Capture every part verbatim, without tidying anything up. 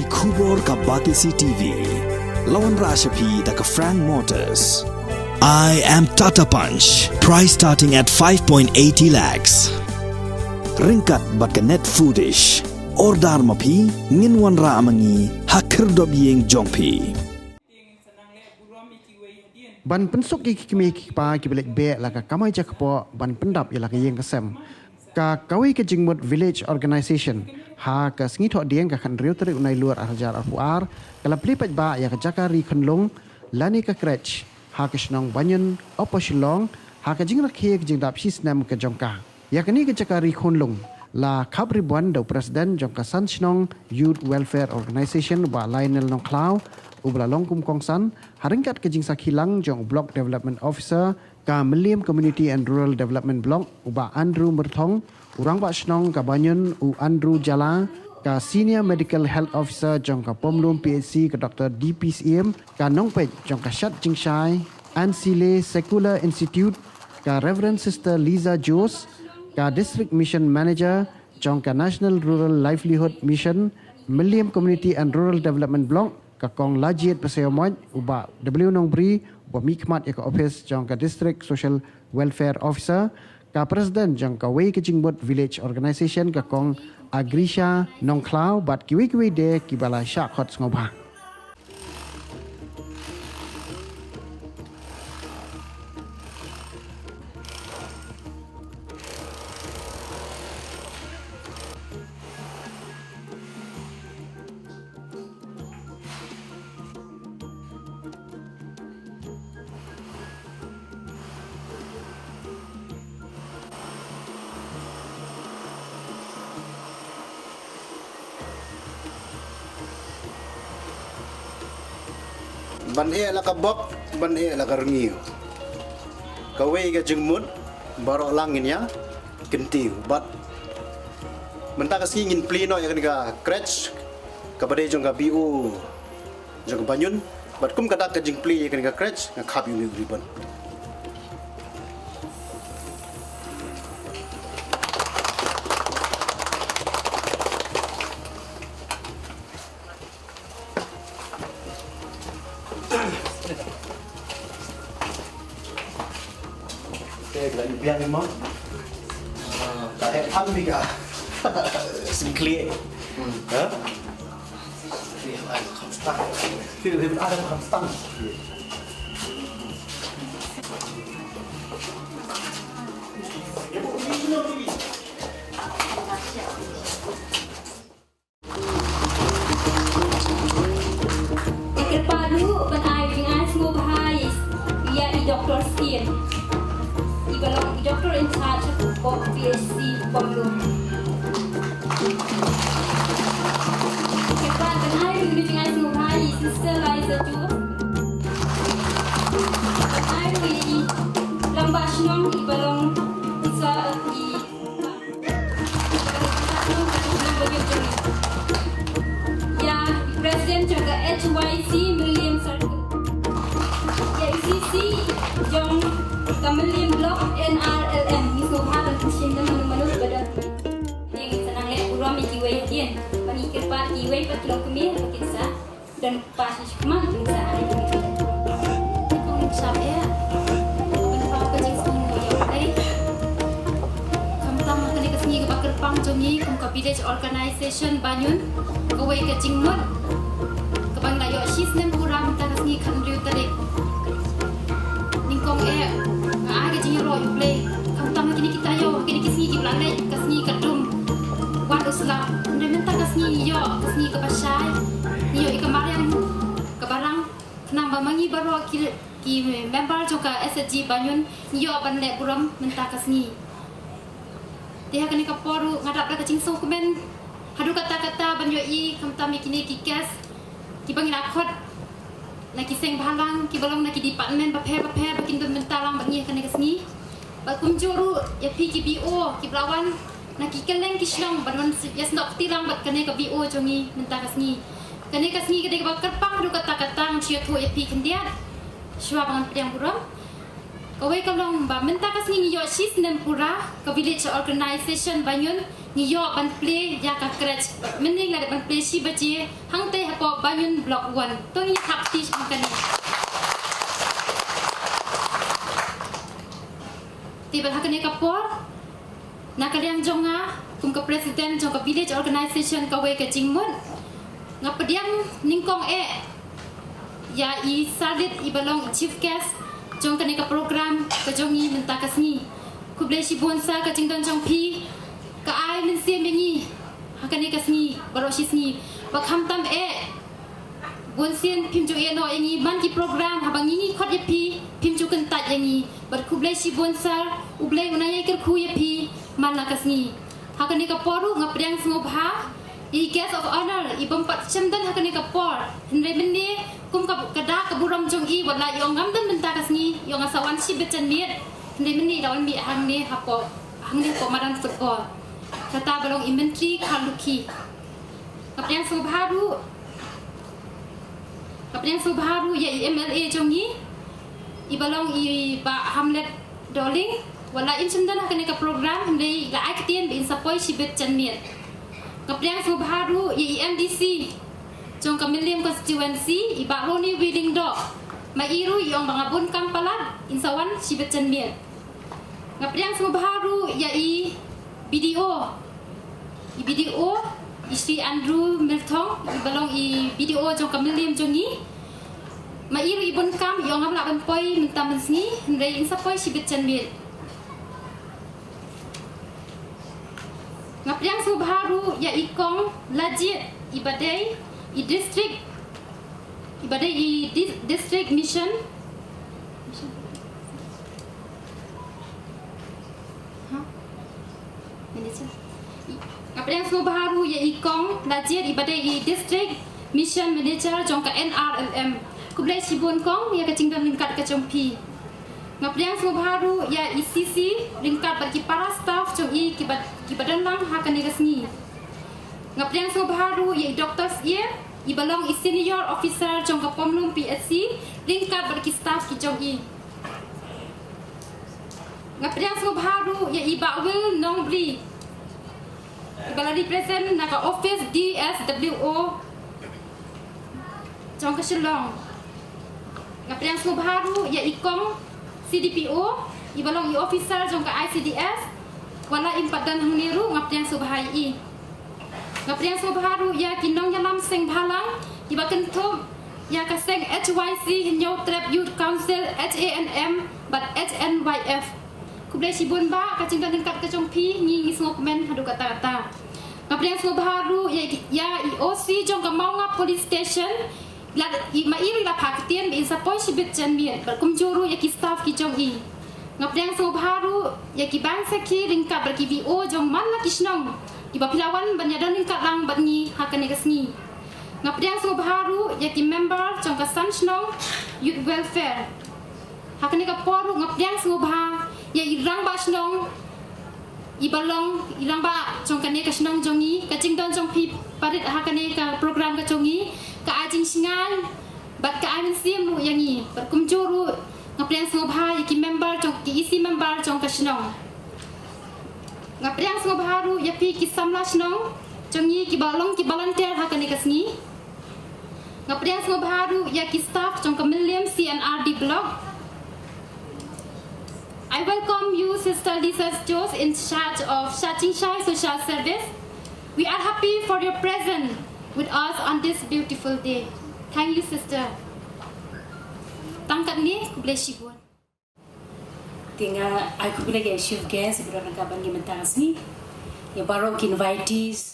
Khubor ka Batesi T V. La wanrah sha phi da ka Frank Motors. I am Tata Punch. Price starting at five point eighty lakhs. Ryngkat bad ka Net Foodish. Order ma phi, ngin wanrah ma ngi ha khyrdop ïing jong phi. Ban pynsuk ïa ki kmie ki kpa kiba leit beh la ka kamai jakpoh ban pyndap ïa la ka ïing ka sem. Ka Kawei ka Jingmut Village Organisation ha ka sngi Thohdieng ka khathynriew tarik u Nailur arhajar arphew ar ka la plie paidbah ïa ka jaka ri khunlung lane ka crèche ha ka shnong Banyun, Upper Shillong, ha ka jingrakhe ka jingdap shisnem ka jong ka. Ïa kane ka jaka ri khunlung la khap ribbon da u President jong ka San Shnong Youth Welfare Organisation, u Bah Lionel Nongkhlaw, uba la long kum kongsan ha ryngkat ka jingsakhi lang jong u Block Development Officer ka Mylliem Community and Rural Development Block, u Bah Andrew Myrthong, u Rangbah Shnong ka Banyun, u Andrew Jala, ka Senior Medical Health Officer jong ka Pomlum P H C ka Doktor D P Syiem, ka nongpeit jong ka Shat Jingshai Ansile Secular Institute, ka Reverend Sister Liza Jones, ka District Mission Manager jong ka National Rural Livelihood Mission, Mylliem Community and Rural Development Block, ka Kong Lajied Basaïawmoit, u Bah W Nongbri, uba mihkhmat ïa ka ophis jong ka District Social Welfare Officer, ka President jong Kawei ka Jingmut Village Organisation, ka Kong Agrisha Nongkhlaw, bad kiwei kiwei de kiba la shah khot sngewbha. Ban eh la ka bok, ban eh la ka rngiew. Kawei ka jingmut baroh lang ngin ïa kyntiew. Bad mynta ka sngi ngin plie noh ïa kane ka crèche kaba dei jong ka B O jong ka Banyun. Bad kum ka dak ka jingplie ïa kane ka crèche, nga khap ïa une u ribbon. Te ka la biang ma. Ka hep phan bi ka. Sing klik. Ha? Feel like I'm stuck. Feel like I'm stuck. Nga kyrpad ruh ban ai jingai sngewbha ïa i Doktor Siem, iba long i Doktor in charge of P H C Pomlum. Nga kyrpad ban ai ruh jingai sngewbha ïa i Sister Liza Jones. Ban ai ruh ïa i Rangbah Shnong iba long i sa i Ïa i President jong ka H Y C Mylliem Circle. Ïa i C C jong ka Mylliem Block N R L M. Ngi sngewbha ban pynshitom mano mano ba don. Ngi sa nang leh burom ïa kiwei hadien. Ba ngi kyrpad kiwei pat ki longkmie ba kin sa don. Kong Shap eh. Kong Shap ka jingsngew ïa u Blei. Khamtam ha kane ka sngi kaba kyrpang jong ngi kum ka Village Organization Banyun, kawei ka jingmut kaba ngi la ïoh shi snem pura mynta ka sngi khathynriew tarik. Nyngkong eh nga ai ka jingïaroh ïa u Blei. Khamtam ha kine ki taïew, ha kine ki sngi kiba la leit, ka sngi ka dum. Wan u slap. Hynrei mynta ka sngi ngi ïoh ka sngi kaba shai. Ngi ïoh ïa ka mariang kaba rang. Khnang ba ma ngi baroh ki, ki member jong ka S H G Banyun ngi ïoh ban leh burom mynta ka sngi. Te ha kane ka por ruh nga dap da ka jingsngewkmen haduh katta katta ban ïohi khamtam ïa kine ki guest kiba ngi la khot na ki seng bhalang kiba long na ki department bapher bapher ba kin don mynta lang bad ngi ha kane ka sngi. Bad kumjuh ruh ïa phi ki B O kiba la wan na ki kylleng ki shnong ban wan ïasnoh kti lang bad kane ka B O jong ngi mynta ka sngi. Kane ka sngi ka dei kaba kyrpang haduh katta katta, ngan shu ïathuh ïa phi khyndiat shuwa ba ngan pdiang burom. Kawei ka long ba mynta ka sngi ngi ïoh shi snem pura ka Village Organization Banyun ngi ïoh ban plie ïa ka crèche. Mynne la dep ban plie shi baje hangtei hapoh Banyun Block One. To ngin thap kti sha kane. Te bad ha kane ka por, na ka liang jong nga kum ka president jong ka village organization kawei ka jingmut, nga pdiang nyngkong eh ïa i Sir Lit iba long i chief guest jong kane ka program ka jong ngi mynta ka sngi. Khublei shibun Sir, ka jingdon jong phi ka ai mynsiem ïa ngi ha kane ka sngi baroh shi sngi. Ba khamtam eh bun sien phim ju ïeh noh ïa ngi man ki program, haba ngi ngi khot ïa phi phim ju kyntait ïa ngi. Bad khublei shibun Sir, U Blei un nang ïai kyrkhu ïa phi man la ka sngi. Ha kane ka por ruh nga pdiang sngewbha ïa i guest of honour i bym pat shym don ha kane ka por. Hynrei mynne kum ka, ka dak ka burom jong i, wat la i ong ngam don mynta ka sngi, i ong nga sa wan shibit janmiet. Hynrei mynne i la wan mih hangne hapoh, hangne hapoh madan football. Kata ba long i Myntri Kharlukhi. Nga pdiang sngewbha ruh, nga pdiang sngewbha ruh ïa i M L A jong ngi iba long i Bah Hamlet Dohling. Wat la in shym don ha kane ka program, hynrei i la ai ktien ba in sa poi shibit janmiet. Nga pdiang sngewbha ruh ïa i M D C jong ka Mylliem constituency, i Bah Ronnie W. Lyngdoh. Ma i ruh i ong ba nga bun kam palat, in sa wan shibit janmiet. Nga pdiang sngewbha ruh ïa i B D O, i B D O, i Shri Andrew Myrthong, iba long i B D O jong ka Mylliem jong ngi. Ma i ruh i bun kam, i ong ngam lah ban poi mynta mynsngi, hynrei in sa poi shibit janmiet. Nga pdiang sngewbha ruh ïa i Kong Lajied iba dei i district, iba dei i dis-, district mission. Mission. Ha? Manager. I, nga pdiang sngewbha ruh ïa i Kong Lajied iba dei i district mission manager jong ka N R L M. Khublei shibun Kong ïa ka jingdon ryngkat ka jong phi. Nga pdiang sngewbha ruh ïa i C C ryngkat bad ki para staff jong i kiba, kiba don lang ha kane ka sngi. Nga pdiang sngewbha ruh ïa i Doktor Syiem iba long i senior officer jong ka Pomlum P H C ryngkat bad ki staff ki jong i. Nga pdiang sngewbha ruh ïa i Bah Will Nongbri iba la represent na ka office D S W O jong ka Shillong. Nga pdiang sngewbha ruh ïa i Kong C D P O iba long i officer jong ka I C D S. Wat la im pat don hangne ruh nga pdiang sngewbha ïa i. Nga pdiang sngewbha ruh ïa ki nongïalam seng bhalang kiba kynthup ïa ka seng H Y C, Hynñiewtrep Youth Council, H A N M bad H N Y F. Khublei shibun Bah, ka jingdon ryngkat ka jong phi ngi, ngi sngewkmen haduh katta katta. Nga pdiang sngewbha ruh ïa, ïa i O C jong ka Maungap Police Station, la, i, ma i ruh i la phah ktien ba in sa poi shibit janmiet bad kumjuh ruh ïa ki staff ki jong i. Nga pdiang sngewbha ruh ïa ki bank sakhi ryngkat bad ki V O jong man la ki shnong kiba phi la wan ban ïadon ryngkat lang bad ngi ha kane ka sngi. Nga pdiang sngewbha ruh ïa ki member jong ka San Shnong Youth Welfare. Ha kane ka por ruh nga pdiang sngewbha ïa i rangbah shnong iba long i rangbah jong kane ka shnong jong ngi. Ka jingdon jong phi parit ha kane ka program ka jong ngi ka ai jingshngaiñ bad ka ai mynsiem ruh ïa ngi. Bad kumjuh ruh nga pdiang sngewbha ïa ki member jong, ki E C member jong ka shnong. Nga pdiang sngewbha ruh ïa phi ki samla shnong jong ngi kiba long ki volunteer ha kane ka sngi. Nga pdiang sngewbha ruh ïa ki staff jong ka Mylliem C and R D Block. I welcome you, Sister Lisa Jones, in charge of Shachingsha Social Service. We are happy for your presence with us on this beautiful day. Thank you, Sister. Tang katne, khublei shibun. Te nga ai khublei ïa ki chief guest kiba don ryngkat bad ngi mynta ka sngi, ïa baroh ki invitees.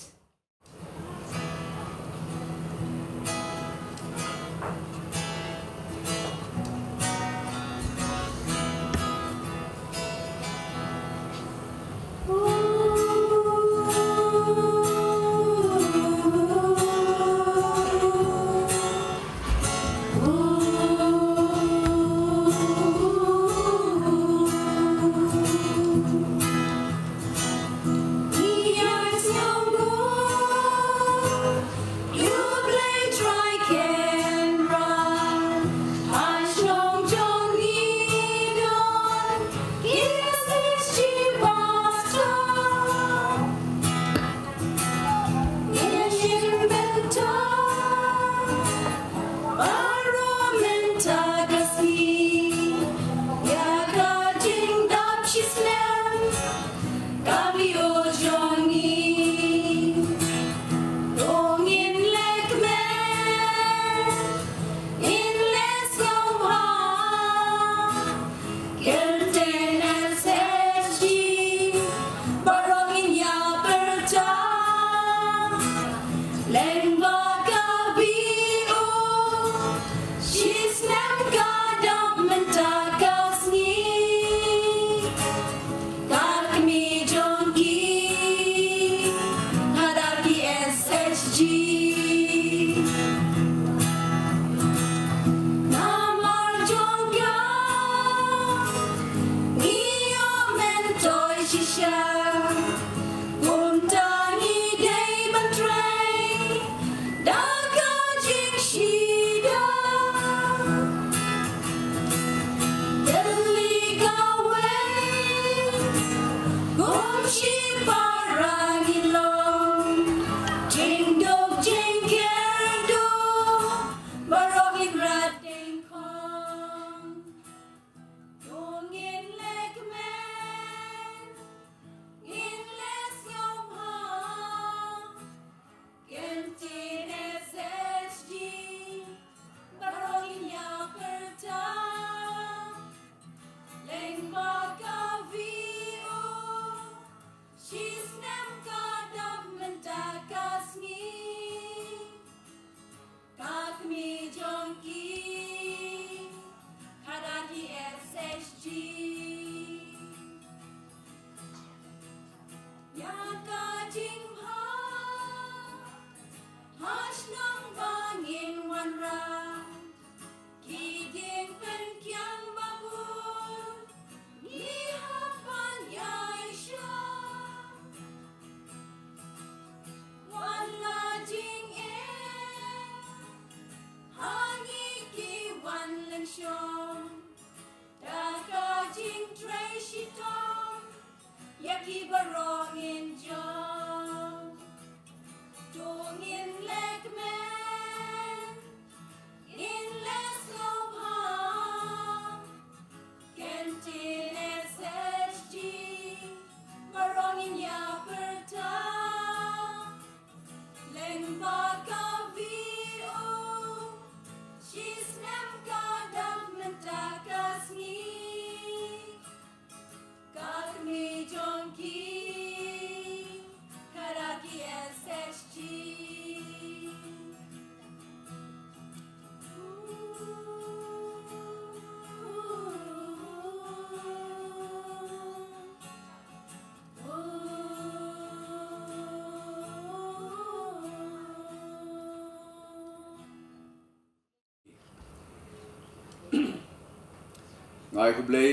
Nga ai khublei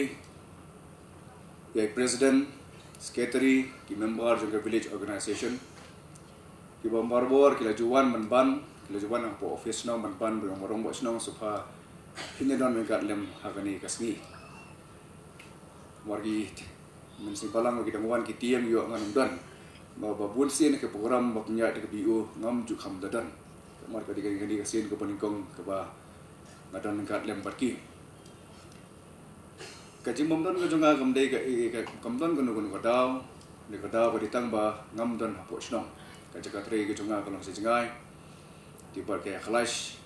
ïa i president, secretary, ki member jong ka village organization, kiba barabor ki la ju wan ban ban, ki la ju wan hapoh office shnong ban ban, ba ïa marong ba shnong sngewbha phin ïa don ryngkat lem ha kane ka sngi. Mar ki mynsiem balang ki dang wan ki tieng ïoh ngan ym don. Ba, ba bun sien ka program ba pynïaid da ka B O ngam ju kham da don. Mar ka dei kane ka sien kaba nyngkong kaba nga don ryngkat lem bad ki. Ka jingbym don ka jong nga kam dei ka, ka, kam don kano kano ka daw. Dei ka daw ka dei tang ba ngam don hapoh shnong. Ka jaka trei ka jong nga ka long sha jngai. Te bad ka ïa khlaiñ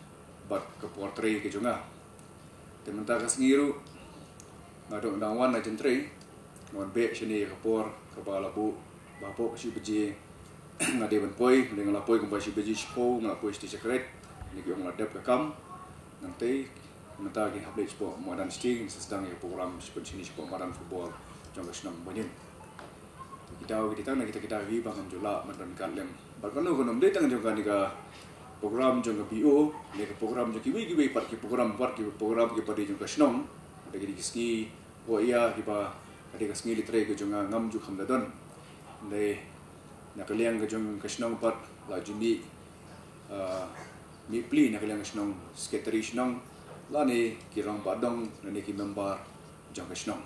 bad ka por trei ka jong nga. Te mynta ka sngi ruh nga dang dang wan na jingtrei. Nga wan beh shane ïa ka por kaba la buh ba hapoh ka shi baje nga dei ban poi, nga la poi kumba shi baje shiphew, nga la poi shatei sha kret. Ni ki ong la dep ka kam. Nangta mynta ki hap leit shapoh madan shatei, sa sdang ïa ka program shapoh shini shapoh madan football jong ka shnong Banyun. Kita, kita na kita, kita wi ba ngam ju lah ban don ryngkat lem. Bad kano kano ym dei tang jong kane ka program jong ka B O, ne ka program jong kiwei kiwei pat ki program, pat ki program kiba dei jong ka shnong. Dei ki sngi, oh ïa, kiba dei ka sngi leit trei ka jong nga ngam ju kham da don. Dei na ka liang ka jong ka shnong pat la ju mih, ah, mih plie na ka liang ka shnong, secretary shnong, lane ki rangbah dong, lane ki member jong ka shnong.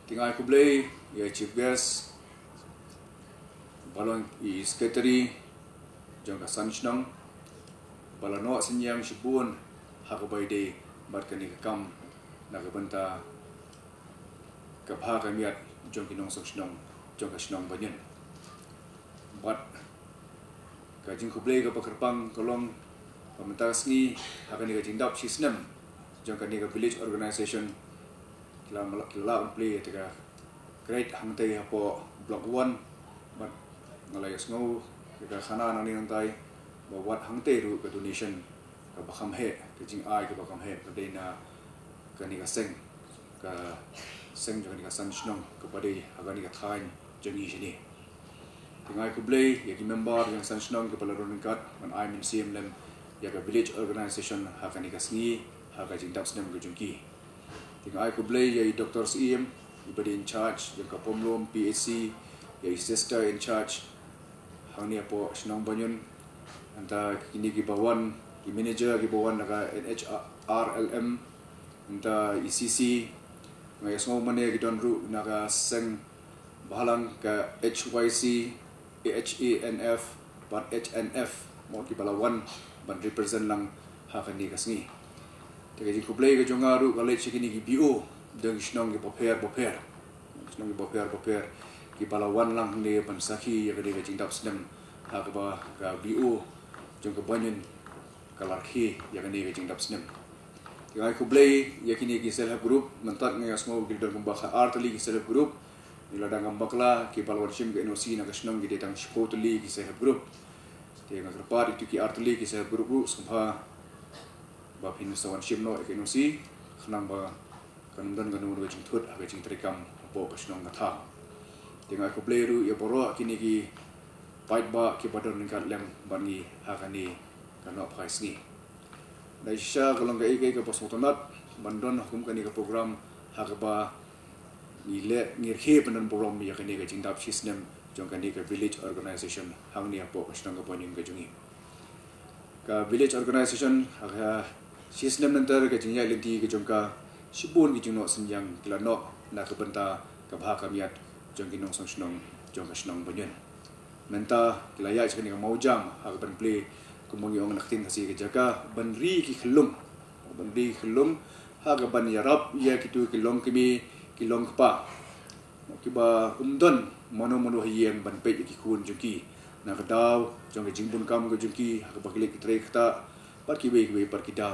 Te nga ai khublei ïa i chief guest, ba long i secretary jong ka san shnong, ba la noh synñiang shibun ha kaba ïadei bad kane ka kam na ka bynta ka bha ka miat jong ki nongshong shnong jong ka shnong Banyun. Bad ka jingkhublei kaba kyrpang ka long ba mynta ka sngi ha kane ka jingdap shi snem jong kane ka village organization, ki la, ki la lah ban plie ïa ka kret hangtei hapoh block one. Bad nga la ïohsngew ïa ka khana nangne nangtai ba wat hangtei ruh ka donation kaba kham heh, ka jingai kaba kham heh ka dei na kane ka seng, ka seng jong kane ka san shnong kaba dei ha kane ka thaiñ jong ngi shane. Te nga ai khublei ïa ki member jong ka san shnong kiba la don ryngkat ban ai mynsiem lem ïa ka village organization ha kane ka sngi, ha ka jingdap snem ka jong ki. Te nga ai khublei ïa i Doctor Syiem, iba dei in charge jong ka Pomlum P H C, ïa i sister in charge hangne hapoh shnong Banyun. Nangta kine kiba wan, i manager kiba wan na ka N H R L M, nangta i C C. Nga ïohsngew mane ki don ruh na ka seng bahalang ka H Y C, A H A N F bad H N F, mo, kiba la wan ban represent lang ha kane ka sngi. Te ka jingkhublei ka jong nga ruh ka leit sha kine ki B O jong ki shnong kiba pher bapher, shnong kiba pher bapher, kiba la wan lang hangne ban sakhi ïa kane ka jingdap snem ha kaba ka B O jong ka Banyun ka la rkhie ïa kane ka jingdap snem. Te nga ai khublei ïa kine ki self help group, mynta nga ïohsngew ki don kumba khatar tylli ki self help group. Ngi la dang kam bakla, kiba la wan shim ka N O C na ka shnong ki dei tang shiphew tylli ki self help group. Te nga kyrpad ïa kito ki ar tylli ki self help group ruh sngewbha ba phin sa wan shim noh ïa ka N O C, khnang ba kan ym don kano kano ka jingthut ha ka jingtrei kam hapoh ka shnong ka thaw. Te nga ai khublei ruh ïa baroh kine ki paidbah kiba don ryngkat lem bad ngi ha kane ka nohphai sngi. Dei shisha ka long kaei kaei kaba sngewtynnat ban don ha kum kane ka program ha kaba ngi leh, ngi rkhie pyndon burom ïa kane ka jingdap shi snem jong kane ka village organization hangne hapoh ka shnong ka Banyun ka jong ngi. Ka village organization ha ka shi snem nangta ka jingïaid lynti ka jong ka, shibun ki jingnoh synñiang ki la noh na ka bynta ka bha ka miat jong ki nongshong shnong jong ka shnong Banyun. Mynta ki la ïaid sha kane ka mawjam ha kaban plie, kumba ngi ong na ka ktien Khasi, ka jaka ban ri ki khyllung, ban ri ki khyllung ha kaban ïarap ïa kito ki longkmie ki longkpa, kiba ym don mano mano ha ïing ban peit ïa ki khun jong ki na ka daw jong ka jingbun kam ka jong ki ha kaba ki leit ki trei ktah bad kiwei kiwei pat ki daw.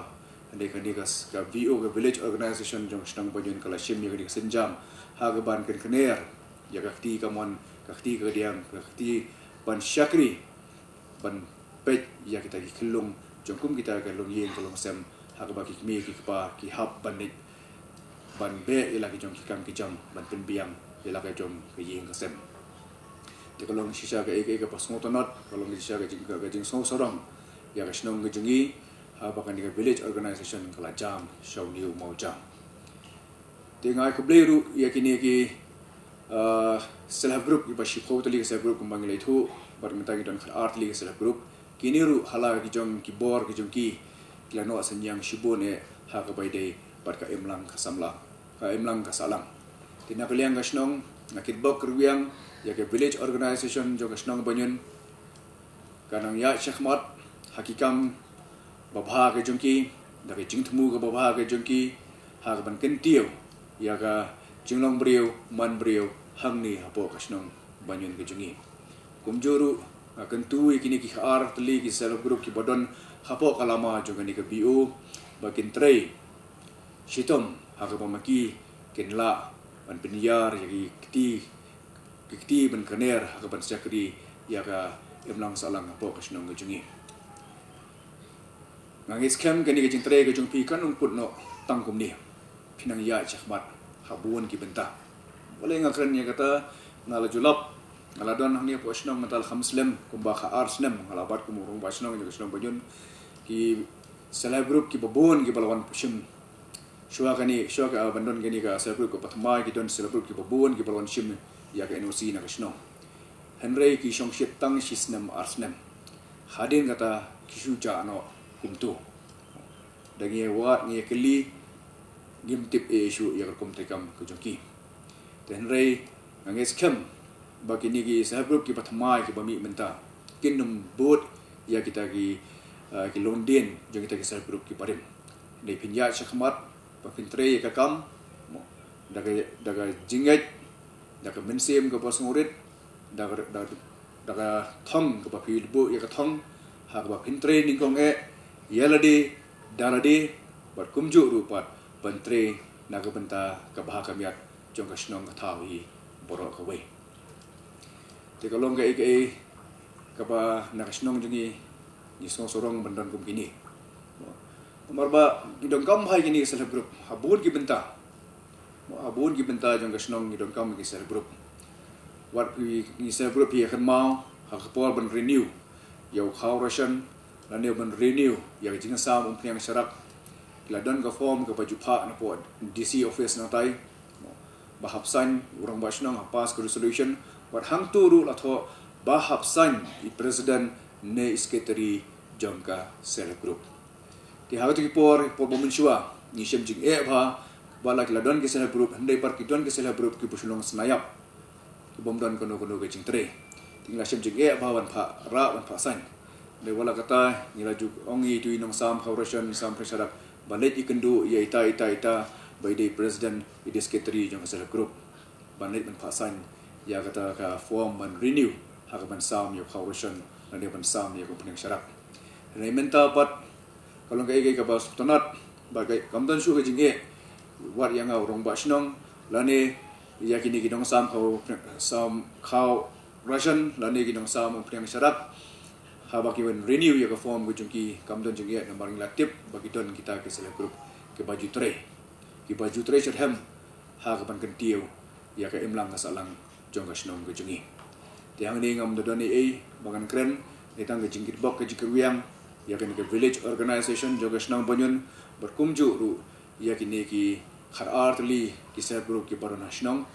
Hynrei kane ka, ka V O, ka Village Organization jong ka shnong Banyun ka la shim ïa kane ka sienjam ha kaban kynkhner ïa ka kti kamon, ka kti kadiang, ka kti ban shakri, ban peit ïa kita ki khyllung jong kum kita ka longïing ka longsem ha kaba ki kmie ki kpa ki hap ban leit ban beh ïa la ki jong ki kam ki jam ban pynbiang ïa la ka jong ka ïing ka sem. Te ka long shisha kaei kaei kaba sngewtynnat, ka long shisha ka jing, ka, ka jingsngewsarong ïa ka shnong ka jong ngi haba kane ka Village Organization ka la jam sha une u mawjam. Te nga ai khublei ruh ïa kine ki, uh, self help group, kiba shiphew tylli ki self help group kumba ngi la ïathuh, bad mynta ngi don khatar tylli ki self help group. Kine ruh ha la ki jong ki bor ki jong ki, ki la noh synñiang shibun eh ha kaba ïadei bad ka imlang ka samla, ka imlang ka sahlang. Te na ka liang ka shnong, nga kitbok kyrwiang ïa ka village organization jong ka shnong Banyun, ka nang ïaid shakhmat ha ki kam babha ka jong ki, da ka jingthmu kaba bha ka jong ki, ha kaban kyntiew ïa ka jinglong briew man briew hangne hapoh ka shnong Banyun ka jong ngi. Kumjuh ruh, nga kyntu ïa kine ki khatar tylli ki self help group kiba don hapoh ka lama jong kane ka B O, ba kin trei shitom ha kaba ma ki kin lah ban pynïar ïa ki kti, ki kti ban kner ha kaban shakri ïa ka imlang sahlang hapoh ka shnong ka jong ngi. Nga ngeit skhem kane ka jingtrei ka jong phi kan ym kut noh tang kumne. Phi nang ïaid shakhmat ha bun ki bynta. Balei nga kren ïa kata? Nga la ju lap, nga la don hangne hapoh shnong mynta la kham slem, kumba khatar snem nga la bat kum u rangbah shnong jong ka shnong Banyun. Ki self help group kiba bun kiba la wan shim. Shuwa kane, shuwa ka ban don kane ka self help group kaba thymmai, ki don self help group kiba bun kiba la wan shim ïa ka N O C na ka shnong. Hynrei ki shongshit tang shi snem ar snem. Hadien kata ki shu jah noh kumto. Da ngi ïa wad, ngi ïa kylli, ngim tip ei ei shuh ïa ka rukom treikam ka jong ki. Te hynrei nga ngeit skhem ba kine ki self help group kiba thymmai kiba mih mynta kin ym bud ïa kita ki, uh, ki longdien jong kita ki self help group kiba rim. Dei phin ïaid shakhmat ba phin trei ïa ka kam, mo, da ka, da ka jingngeit, da ka mynsiem kaba sngewrit, da ka, da, da ka thong kaba phi buh ïa ka thong ha kaba phin trei nyngkong eh ïa lade da lade, bad kumjuh ruh pat ban trei na ka bynta ka bha ka miat jong ka shnong ka thaw hi baroh kawei. Te ka long kaei kaei kaba na ka shnong jong ngi ngi sngewsarong ban don kum kine. Namar ba ngi donkam bha ïa kine ki self help group ha bun ki bynta. Ha bun ki bynta jong ka shnong ngi donkam ïa ki self help group. Wat ki, ki self help group hi ïa kynmaw ha ka por ban renew ïa u khaw ration, lane ban renew ïa ka jingsam umphniang sharak. Ki la don ka form kaba ju phah napoh D C office nangtai. Ba hap sign u rangbah shnong, hap pass ka resolution, wat hangto ruh la thoh ba hap sign i president ne i secretary jong ka self help group. Te ha kito ki por, por ba mynshuwa ngi shem jingeh bha ba la ki la don ki self help group, hynrei pat ki don ki self help group kiba shu long snaiap, ki bym don kano kano ka jingtrei. Te ngi la shem jingeh bha ban phah rah, ban phah sign. Dei wat la kata ngi la ju ong ïa itu i nongsam khaw ration, sam pynshai sharak, ba leit ïakynduh ïa ita ita ita ba i dei president, i dei secretary jong ka self help group, ban leit ban phah sign ïa kata ka form ban renew ha kaban sam ïa u khaw ration lane ban sam ïa ka umphniang sharak. Hynrei mynta pat ka long kaei kaei kaba sngewtynnat, ba kam don shuh ka jingeh wat ïa nga u rangbah shnong lane ïa kine ki nongsam khaw, sam khaw ration lane ki nongsam umphniang sharak. Haba ki wan renew ïa ka form ka jong ki, kam don jingeh namar ngi la tip ba ki don kita ki self help group kiba ju trei, kiba ju trei shitrhem ha kaban kyntiew ïa ka imlang ka sahlang jong ka shnong ka jong ngi. Te hangne ngam da don ei ei ba ngan kren, dei tang ka jingkitbok ka jingkyrwiang ïa kane ka village organization jong ka shnong Banyun, bad kumjuh ruh ïa kine ki khatar tylli ki self help group kiba don ha shnong,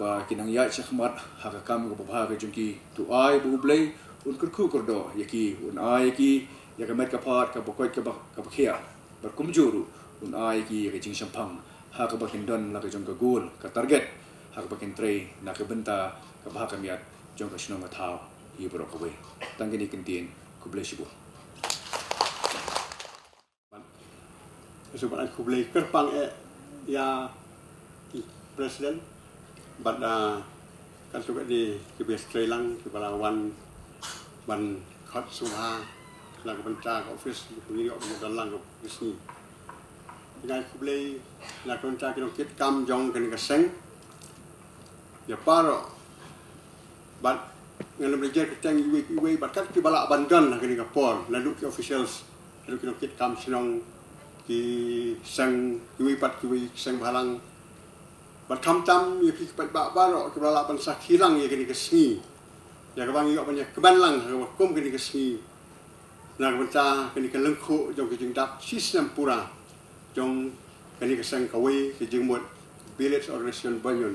ba ki nang ïaid shakhmat ha ka kam kaba bha ka jong ki. To ai ba U Blei un kyrkhu kyrdoh ïa ki, un ai ïa ki ïa ka met ka phad kaba koit kaba, kaba khiah, bad kumjuh ruh un ai ïa ki ïa ka jingshemphang ha kaba kin don la ka jong ka goal, ka target, ha kaba kin trei na ka bynta ka bha ka miat jong ka shnong ka thaw hi baroh kawei. Tang kine ki kyntien, khublei shibun. Sngewbha ban ai khublei kyrpang eh ïa i president bad, ah, katto katne kiba ïatrei lang kiba la wan ban khot sngewbha na ka bynta ka office, ngi ïoh ban don lang ka office ngi. Ngi ai khublei na ka bynta ki nongkitkam jong kane ka seng. Ïa baroh. Bad ngan ym leit jer kyrteng iwei pa iwei, bad kat kiba lah ban don ha kane ka por, naduh ki officials, naduh ki nongkitkam shnong, ki seng kiwei pat kiwei, ki seng bhalang. Bad khamtam ïa phi ki paidbah baroh kiba lah ban sakhi lang ïa kane ka sngi, ïa kaba ngi ïoh ban ïakmen lang ha kaba kum kane ka sngi, na ka bynta kane ka lyngkhuh jong ka jingdap shi snem pura jong kane ka seng kawei ka jingmut Village Organization Banyun.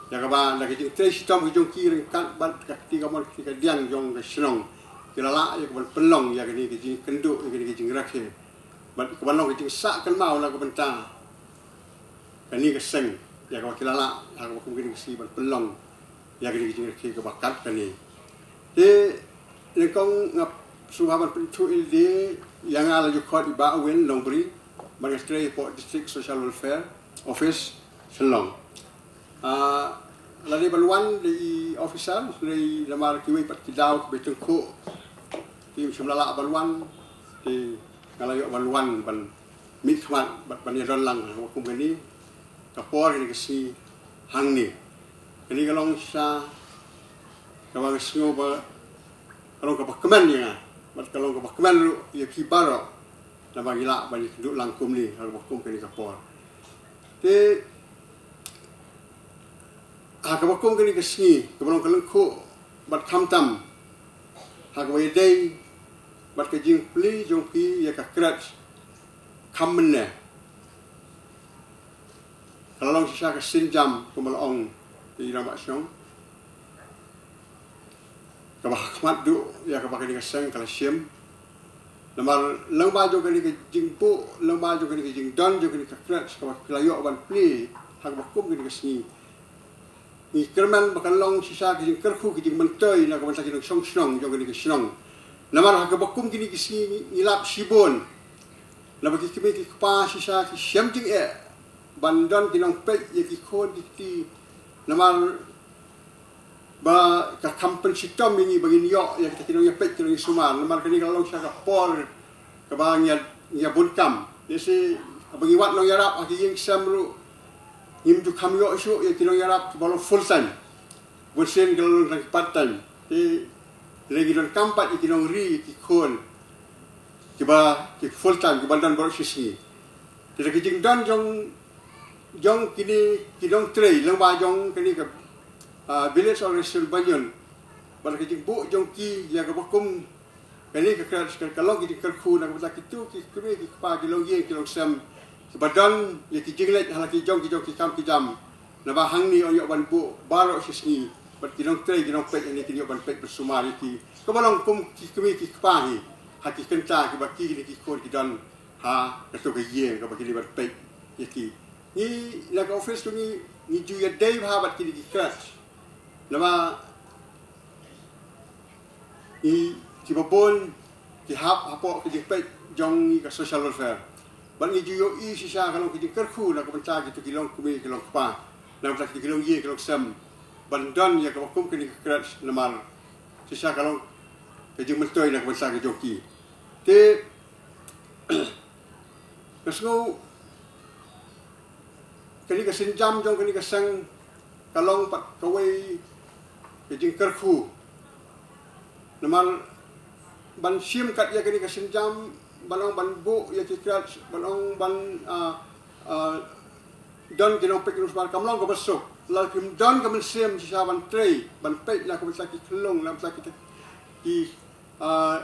Ïa kaba na ka jingtrei shitom ka jong ki ryngkat bad ka kti kamon kti kadiang jong ka shnong, ki la lah ïa ka ban pynlong ïa kane ka jingkynduh, ïa kane ka jingrakhe, bad ka ban long ka jingsah kynmaw na ka bynta kane ka seng, ïa kaba ki la lah ha kaba kum kane ka sngi ban pynlong ïa kane ka jingrakhe kaba kat kane. Te nyngkong nga sngewbha ban pynthut ïa lade, ïa nga la ju khot i Bah Win Longbri, ban nga trei hapoh District Social Welfare Office Shillong. Ah, lade ban wan da i officer, lade namar kiwei pat ki daw kiba tyngkhuh kim shym la lah ban wan, te nga la ïoh ban wan ban mih khmat bad ban ïadon lang ha kaba kum kane ka por, kane ka sngi hangne. Kane ka long shisha kaba nga sngew ba ka long kaba kmen ïa nga bad ka long kaba kmen ruh ïa phi baroh, naba ngi lah ban ïakynduh lang kumne ha kaba kum kane ka por. Te ha kaba kum kane ka sngi kaba long ka lyngkhuh bad khamtam, ha kaba ïadei bad ka jingplie jong phi ïa ka kret kham mynne, ka la long shisha ka sienjam kumba la ong i Rangbah Shong, kaba ha khmat duh ïa kaba kane ka seng ka la shim. Namar lyngba jong kane ka jingbuh, lyngba jong kane ka jingdon jong kane ka kret kaba phi la ïoh ban plie ha kaba kum kane ka sngi, ngi kyrmen ba kan long shisha ka jingkyrkhu, ka jingmyntoi na ka bynta ki nongshong shnong jong kane ka shnong. Namar ha kaba kum kine ki sngi ngi, ngi lap shibun, naba ki kmie ki kpa shisha ki shem jingeh ban don ki nongpeit ïa ki khun ki kti. Namar ba ka kham pynshitom ïa ngi ba ngin ïoh ïa kita ki nongïapeit, ki nongïasumar. Namar kane ka la long shisha ka por kaba ngi ïa, ngi ïa bun kam. Lehse haba ngi wad nongïarap ha ki ïing sem ruh, ngim ju kham ïoh shuh ïa ki nongïarap kiba long full time. Bun sien ki la long tang ki part time. Te lei ngi donkam pat ïa ki nongri, ïa ki khun kiba, ki full time, kiba don baroh shi sngi. Te da ka jingdon jong, jong kine ki nongtrei lyngba jong kane ka, ah, Village Organization Banyun, bad ka jingbuh jong ki ïa kaba kum kane ka kret, ka long ka jingkyrkhu na ka bynta kito ki kmie ki kpa, ki longïing ki longsem, kiba don ïa ki jingleit ha la ki jong ki jong ki kam ki jam. Naba hangne yn ïoh ban buh baroh shi sngi bad ki nongtrei, ki nongpeit hangne kin ïoh ban peit ban sumar ïa ki, kaba long kum ki kmie ki kpa hi ha ki kynta kiba ki kine ki khun ki don ha kato ka ïing kaba ki dei ban peit ïa ki. Ngi na ka office jong ngi, ngi ju ïadei bha bad kine ki kret. Naba ngi, kiba bun ki hap hapoh ka jingpeit jong ngi ka social welfare. Bad ngi ju ïohi shisha ka long ka jingkyrkhu na ka bynta kito ki longkmie ki longkpa, na ka bynta kito ki longïing ki longsem, ban don ïa kaba kum kane ka kret, namar shisha ka long ka jingmyntoi na ka bynta ka jong ki. Te nga sngew kane ka sienjam jong kane ka seng ka long pat kawei ka jingkyrkhu. Namar ban shim kat ïa kane ka sienjam, ban ong ban buh ïa ki kret, ban ong ban, ah, ah, don ki nongpeit ki nongsumar, kam long kaba suk lada phim don ka mynsiem shisha ban trei, ban peit na ka bynta ki khyllung, na ka bynta kita ki, ah,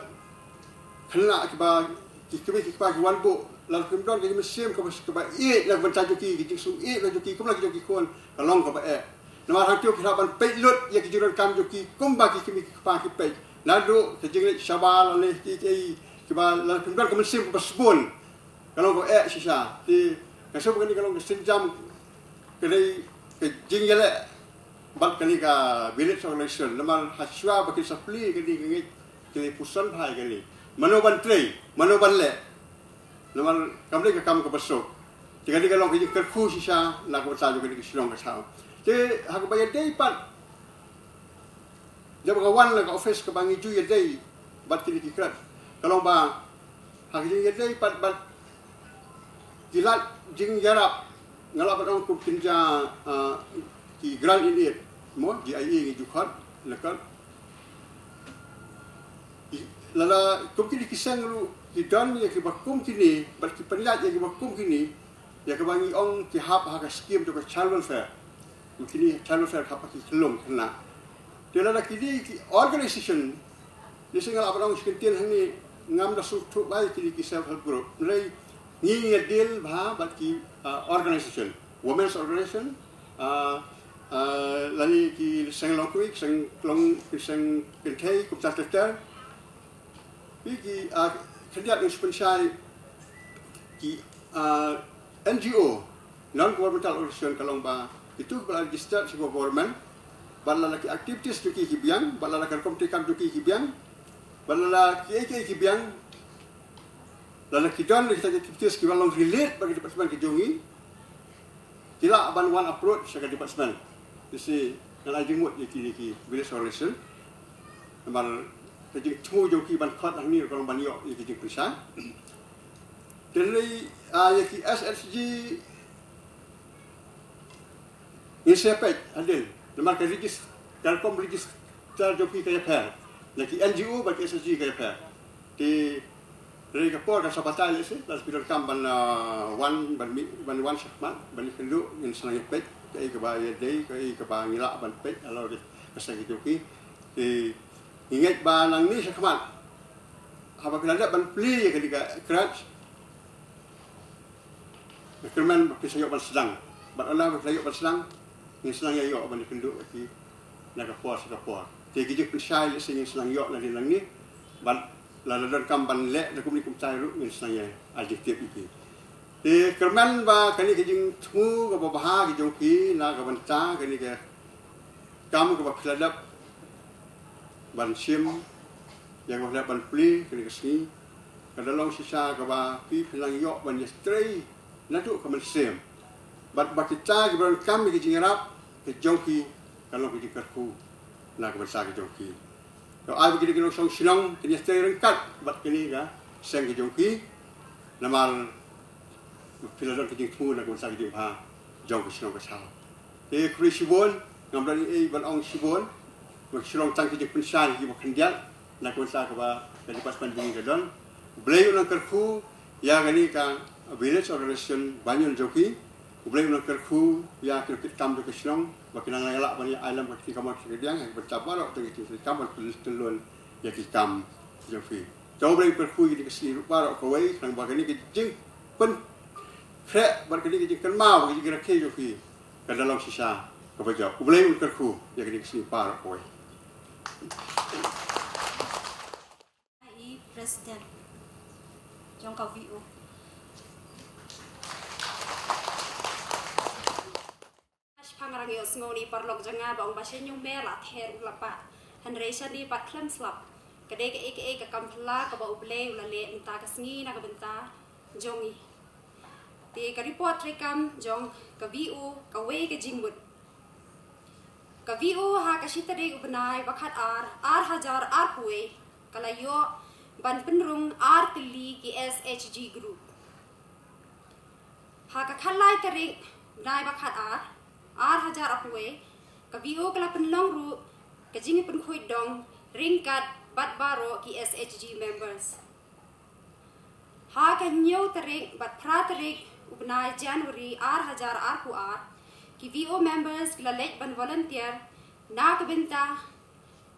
khynnah kiba, ki kmie ki kpa ki wan buh, lada phim don ka mynsiem kaba, kaba ïeit na ka bynta jong ki, ka jingsngewbha jong ki, kumba ki jong ki khun, ka long kaba eh. Namar hangto phi hap ban peit lut ïa ki jingdonkam jong ki kumba ki kmie ki kpa ki peit. Naduh ka jingleit shabar lane ki, ki, kiba lada phim don ka mynsiem kaba sbun, ka long kaba eh shisha. Te nga sngew ba kane ka long ka sienjam, ka dei ka jingïaleh bad kane ka village organization. Namar hashwa ba kin sa plie kane ka ngeit, ki la puson bha ïa kane. Mano ban trei, mano ban leh. Namar kam dei ka kam kaba suk. Te kane ka long ka jingkyrkhu shisha na ka bynta jong kane ka shnong ka thaw. Te ha kaba ïadei pat jong ka wan na ka office kaba ngi ju ïadei bad kine ki kret, ka long ba ha ka jingïadei pat bad ki lad jingïarap, nga lah ban ong kum kine, ah, ki grant in aid, mo, G I A ngi ju khot, la khot. Lada kum kine ki seng ruh ki don ïa kiba kum kine bad ki pynïaid ïa kiba kum kine, ïa kaba ngi ong ki hap ha ka skim jong ka child welfare. Kum kine child welfare hap ha ki khyllung khynnah. Te lada kine ki organization, lehse nga lah ban ong shi kyntien hangne, ngam da sngewthuh ba ïa kine ki self help group. Hynrei Ngi ngi deal bha bad ki, uh, organization, women's organization, uh, uh, lane ki seng longkmie, ki seng long, ki seng kynthei, kumta ter ter. Pi ki, uh, khyndiat ngi shu pynshai ki, uh, N G O, non governmental organization, ka long ba kitu ba registered sha government, bad lada ki activities jong ki ki biang, bad lada ka rukom treikam jong ki ki biang, bad lada ki ei ki ei ki biang, lada ki don kita ki activities kiba long relate bad ka department ka jong ngi, ki lah ban wan approach sha ka department. Te shi ngan ai jingmut ïa ki, ïa ki village organization. Namar ka jingthmu jong ki ban khot hangne ka long ban ïoh ïa ki jingpynshai. Te lei, ah, ïa ki S H G ngin sa peit hadien, namar ka regis-, ka rukom register jong ki ka ïapher. Na ki N G O bad ki S H G ka ïapher. Te hynrei ka por kan sa batai lehse, lada phi donkam ban, ah, wan, ban mih, ban wan shakhmat, ban ïakynduh, ngin sa nang ïa peit kaei kaba ïadei, kaei kaba ngi lah ban peit halor ka seng ka jong ki. Te ngi ngeit ba nangne shakhmat, haba phi la dep ban plie ïa kane ka crutch, ka kyrmen ba phi sa ïoh ban sdang. Bad ynda ba phi la ïoh ban sdang, ngin sa nang ïa ïoh ban ïakynduh ïa ki na ka por sha ka por. Te ki jingpynshai lehse ngin sa nang ïoh nadien nangne. Bad lada donkam ban leh da kumne kumtai ruh ngin sa nang ïa ai jingtip ïa ki. Te kyrmen ba kane ka jingthmu kaba bha ka jong phi na ka bynta kane ka kam kaba phi la dep ban shim, ïa kaba phi la dep ban plie kane ka sngi, ka da long shisha kaba phi phi nang ïoh ban ïatrei naduh ka mynsiem. Bad ba kita kiba donkam ïa ka jingïarap ka jong phi, ka long ka jingkyrkhu na ka bynta ka jong phi. To ai ba kine ki nongshong shnong kin ïatrei ryngkat bad kane ka seng ka jong phi. Namar phi la don ka jingthmu na ka bynta ka jingbha jong ka shnong ka thaw. Te khublei shibun, ngam don ei ei ban ong shibun. Ba ki shu long tang ki jingpynshai kiba khyndiat na ka bynta kaba ka department ba ngi ka don. U Blei un nang kyrkhu ïa kane ka village organization Banïon jong phi. U Blei un nang kyrkhu ïa ki nongkitkam jong ka shnong ba kin nang ïa lah ban ïa ai lem ka kti kamon kti kadiang ha ka bynta baroh ki jingkitkam ban pynlong ïa ki kam jong phi. To U Blei un kyrkhu ïa kane ka sngi ruh baroh kawei, khnang ba kane ka jingpynkhreh bad kane ka jingkynmaw bad ka jingrakhe jong phi ka da long shisha kaba jop. U Blei un kyrkhu ïa kane ka sngi baroh kawei. I President jong ka V O. Shipang rang ïohsngew na i paralok jong nga ba ong ba sha ñiewmer la ther u la pah, hynrei shane pat khlem slap. Ka dei kaei kaei ka kam phylla kaba U Blei u la leh mynta ka sngi na ka bynta jong ngi. Te ka report treikam jong ka V O kawei ka jingmut. Ka V O ha ka shi tarik u bnai ba khatar, ar hajar arphew wei, ka la ïoh ban pynrung ar tylli ki S H G group. Ha ka khatlai tarik bnai ba khatar, ar hajar arphew wei, ka V O ka la pynlong ruh ka jingpynkhuid dong ryngkat bad baroh ki S H G members. Ha ka hynñiew tarik bad phra tarik u bnai January ar hajar arphew ar, ki V O members ki la leit ban volunteer na ka bynta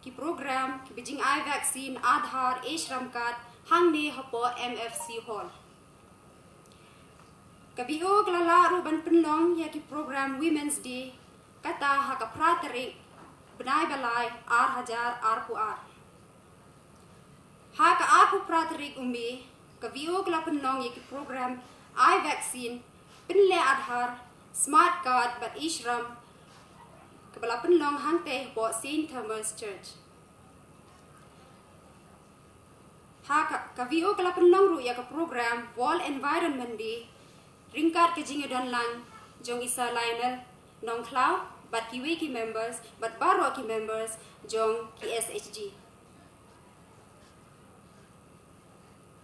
ki program kiba jingai vaccine, Aadhaar, e-Shram Card hangne hapoh M F C Hall. Ka V O ka la lah ruh ban pynlong ïa ki program Women's Day, kata ha ka phra tarik bnai ba lai ar hajar arphew ar. Ha ka arphew phra tarik u May, ka V O ka la pynlong ïa ki program ai vaccine, pynleh Aadhaar, Smart Card bad e-Shram, kaba la pynlong hangtei hapoh Saint Thomas Church. Ha ka, ka V O ka la pynlong ruh ïa ka program World Environment Day ryngkat ka jingïadonlang jong i Sir Lionel Nongkhlaw bad kiwei ki members bad baroh ki members jong ki S H G.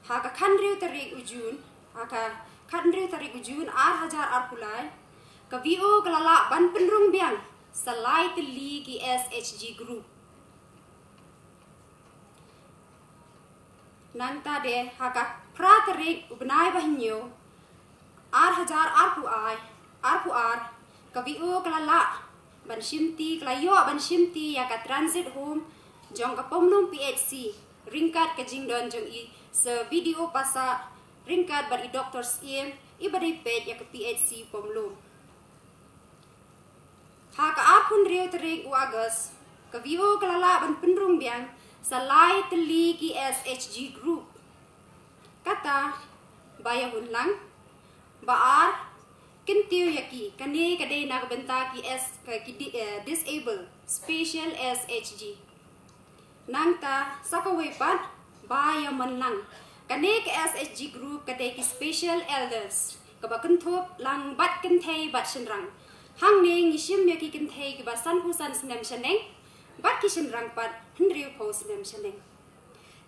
Ha ka khathynriew tarik u June, ha ka khathynriew tarik u June ar hajar arphew lai, ka V O ka la lah ban pynrung biang sa lai tylli ki S H G group. Nangta de ha ka phra tarik u bnai ba hynñiew, ar hajar arphew ar, arphew ar, ka V O ka la lah ban shimti, ka la ïoh ban shimti ïa ka transit home jong ka Pomnum P H C ryngkat ka jingdon jong i Sir V D O Passah ryngkat bad i Doktor Syiem, i ba dei peit ïa ka P H C Pomlu. Ha ka arphew hynriew tarik u August, ka V O ka la lah ban pynrung biang sa lai tylli ki S H G group. Kata, ba ïa hun lang, ba ar, kyntiew ïa ki, kane ka dei na ka bynta ki S, ki di-, eh, disable, special S H G. Nangta, sa kawei pat, ba ïa man lang. Kane ka S H G group ka dei ki special elders, kaba kynthup lang bad kynthei bad shynrang. Hangne ngi shim ïa ki kynthei kiba sanphew san snem shaneng, bad ki shynrang pat hynriewphew snem shaneng.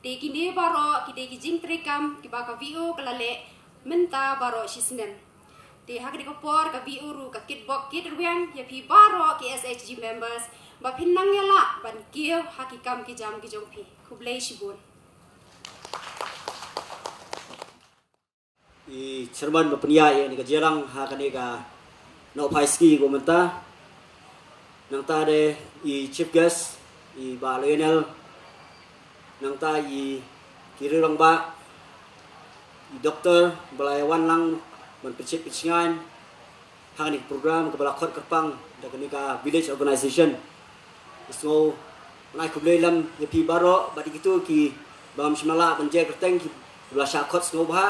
Te kine baroh ki dei ki jingtreikam kiba ka V O ka la leh mynta baroh shi snem. Te ha kane ka por ka V O ruh ka kitbok kitrwiang ïa phi baroh ki S H G members ba phin nang ïalah ban kiew ha ki kam ki jam ki jong phi. Khublei shibun. I chairman ba pynïaid ïa kane ka jingïalang ha kane ka nohphai sngi ba mynta. Nangta de i chief guest, i Bah Lionel. Nangta i ki riew rangbah, i doktor ba la ïa wan lang ban pynshit pynshngaiñ ha kane ka program kaba la khot kyrpang da kane ka village organization. Nga sngew ban ai khublei lem ïa phi baroh bad ïa kito kiba ngam shym la lah ban jer kyrteng kiba la shah khot sngewbha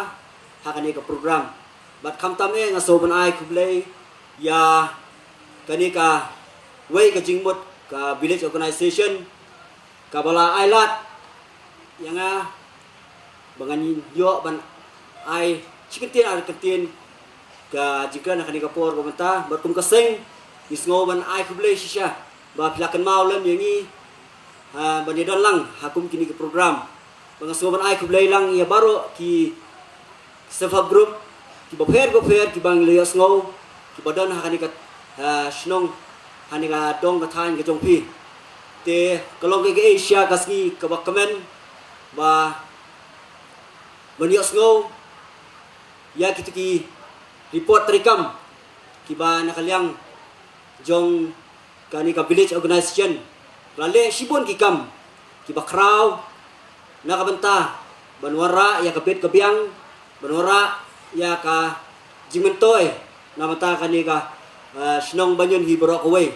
ha kane ka program. Bad khamtam eh nga sngew ban ai khublei ïa kane kawei ka jingmut ka village organization kaba la ai lad ïa nga ba ngan ïoh ban ai shi kyntien ar kyntien ka jingkren ha kane ka por ba mynta. Bad kum ka seng ngi sngew ban ai khublei shisha ba phi la kynmaw lem ïa ngi, ha, ban ïadon lang ha kum kine ki program. Bad nga sngew ban ai khublei lang ïa baroh ki self help group kiba pher ba pher kiba ngi la ïohsngew kiba don ha kane ka, ha, shnong, ha kane ka dong ka thaiñ ka jong phi. Te ka long kaei kaei shisha ka sngi kaba kmen ba ban ïohsngew ïa kito ki report treikam kiba na ka liang jong kane ka village organization la leh shibun ki kam kiba khraw na ka bynta ban wanrah ïa ka bit ka biang, ban wanrah ïa ka jingmyntoi na ka bynta kane ka, eh, shnong Banyun hi baroh kawei.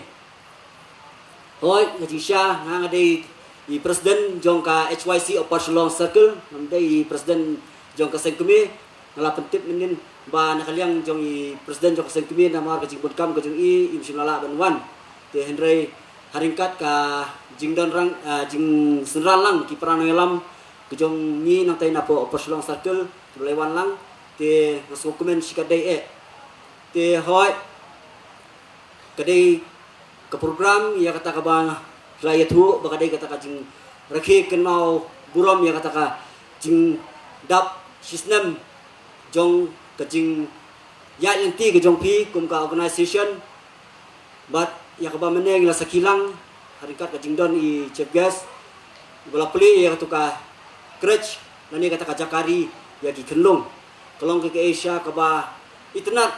Hooid, nga jingshisha, nga nga dei i president jong ka H Y C Upper Shillong Circle, ngam dei i president jong ka seng kmie. Nga la pyntip mynnin ba na ka liang jong i president jong ka seng kmie namar ka jingbun kam ka jong i, im shym la lah ban wan. Te hynrei ha ryngkat ka jingdon rang, ah, jingsynran lang ki para nongïalam ka jong ngi nangta na poh Upper Shillong Circle kiba la wan lang. Te nga sngewkmen shikatdei eh. Te hooid, ka dei ka program ïa kata kaba la ïathuh ba ka dei kata ka jingrakhe kynmaw burom ïa kata ka jingdap shisnem jong ka jingïaid lynti ka jong phi kum ka organization. Bad ïa kaba mynne ngi la sakhi lang ha ryngkat ka jingdon i chief guest ba la plie ïa katu ka crutch lane kata ka jaka ri ïa ki khyllung. Ka long kaei kaei shisha kaba itynnad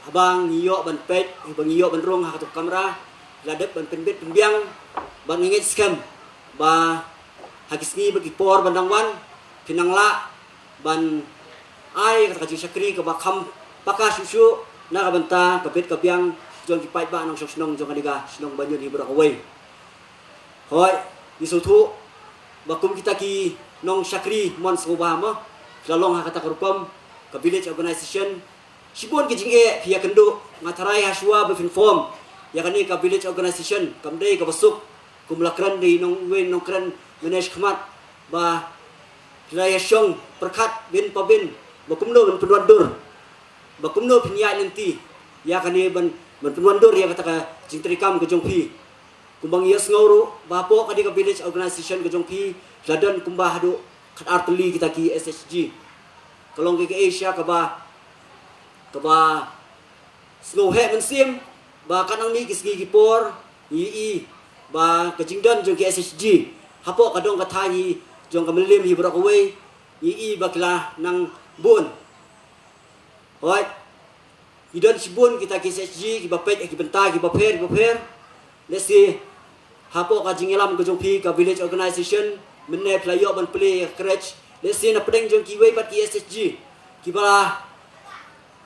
haba ngi ïoh ban peit, haba ngi ïoh ban rung ha katu ka kamra, la dep ban pynbit pynbiang. Bad nga ngeit skhem ba ha ki sngi bad ki por ban dang wan phin nang lah ban ai kata ka jingshakri kaba kham paka shuh shuh na ka bynta ka bit ka biang jong ki paidbah nongshong shnong jong kane ka shnong Banyun hi baroh kawei. Hooid, ngi sngewthuh ba kum kita ki nongshakri mon sngewbha mo, ki la long ha kata ka rukom ka village organization. Shibun ki jingeh phi ïakynduh, nga tharai ha shuwa ba phin form ïa kane ka village organization kam dei kaba suk, kum la kren da i nong, wei nongkren mynne shakhmat ba phi la ïashong pyrkhat bin pa bin ba kumno ban pynwandur, ba kumno phin ïaid lynti ïa kane ban, ban pynwandur ïa kata ka jingtreikam ka jong phi. Kumba ngi ïohsngew ruh ba hapoh kane ka village organization ka jong phi la don kumba haduh khatar tylli kita ki S H G. Ka long kaei kaei shisha kaba, kaba sngewheh mynsiem ba katba nang mih ki sngi ki por ngi ïohi ba ka jingdon jong ki S H G hapoh ka dong ka thaiñ hi jong ka Mylliem hi baroh kawei ngi ïohi ba ki la nang bun. Hooid, ngi don shibun kita ki S H G kiba peit ha ki bynta kiba pher kiba pher. Lehse hapoh ka jingïalam ka jong phi ka village organization mynne phi la ïoh ban plie ïa ka crutch Lehse na pdeng jong kiwei pat ki S H G kiba la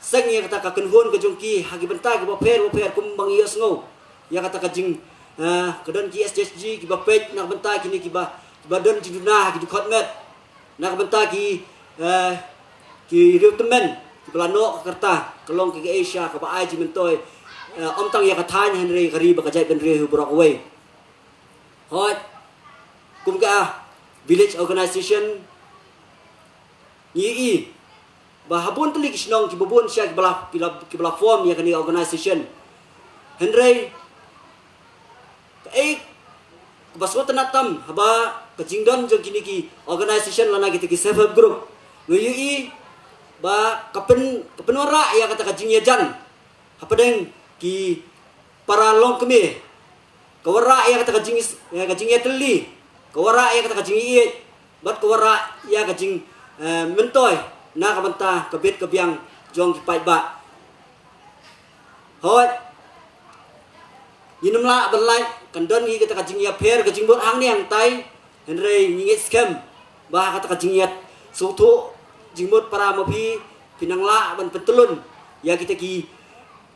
seng ïa kata ka kynhun ka jong ki ha ki bynta kiba pher ba pher, kum ba ngi ïohsngew ïa kata ka jing, eh, ka don ki S H G kiba peit na ka bynta kine kiba, kiba don jingduna ha ki dkhot met, na ka bynta ki, eh, ki riewtymmen kiba la noh ka rta, ka long ka Asia kaba ai jingmyntoi, eh, ym tang ïa ka thaiñ hynrei ka ri bad ka jaitbynriew hi baroh kawei. Hooid, kum ka village organization, ngi i ba ha bun tylli ki shnong kiba bun sha kiba la, kiba la, kiba la form ïa kane ka organization. Hynrei kaei kaba sngewtynnat tam haba ka jingdon jong kine ki organization lane kita ki self help group, ngi i ba ka pyn, ka pynwanrah ïa kata ka jingïajan hapdeng ki para longkmie. Ka wanrah ïa kata ka jing, ïa ka jingïatylli, ka wanrah ïa kata ka jingïeit, bad ka wanrah ïa ka jing, eh, myntoi na ka bynta ka bit ka biang jong ki paidbah. Hooid, ngin ym lah ban lait, kan don hi kata ka jingïapher ka jingmut hangne hangtai, hynrei ngi ngeit skhem ba ha kata ka jingïasngewthuh jingmut para ma phi, phin nang lah ban pyntyllun ïa kita ki,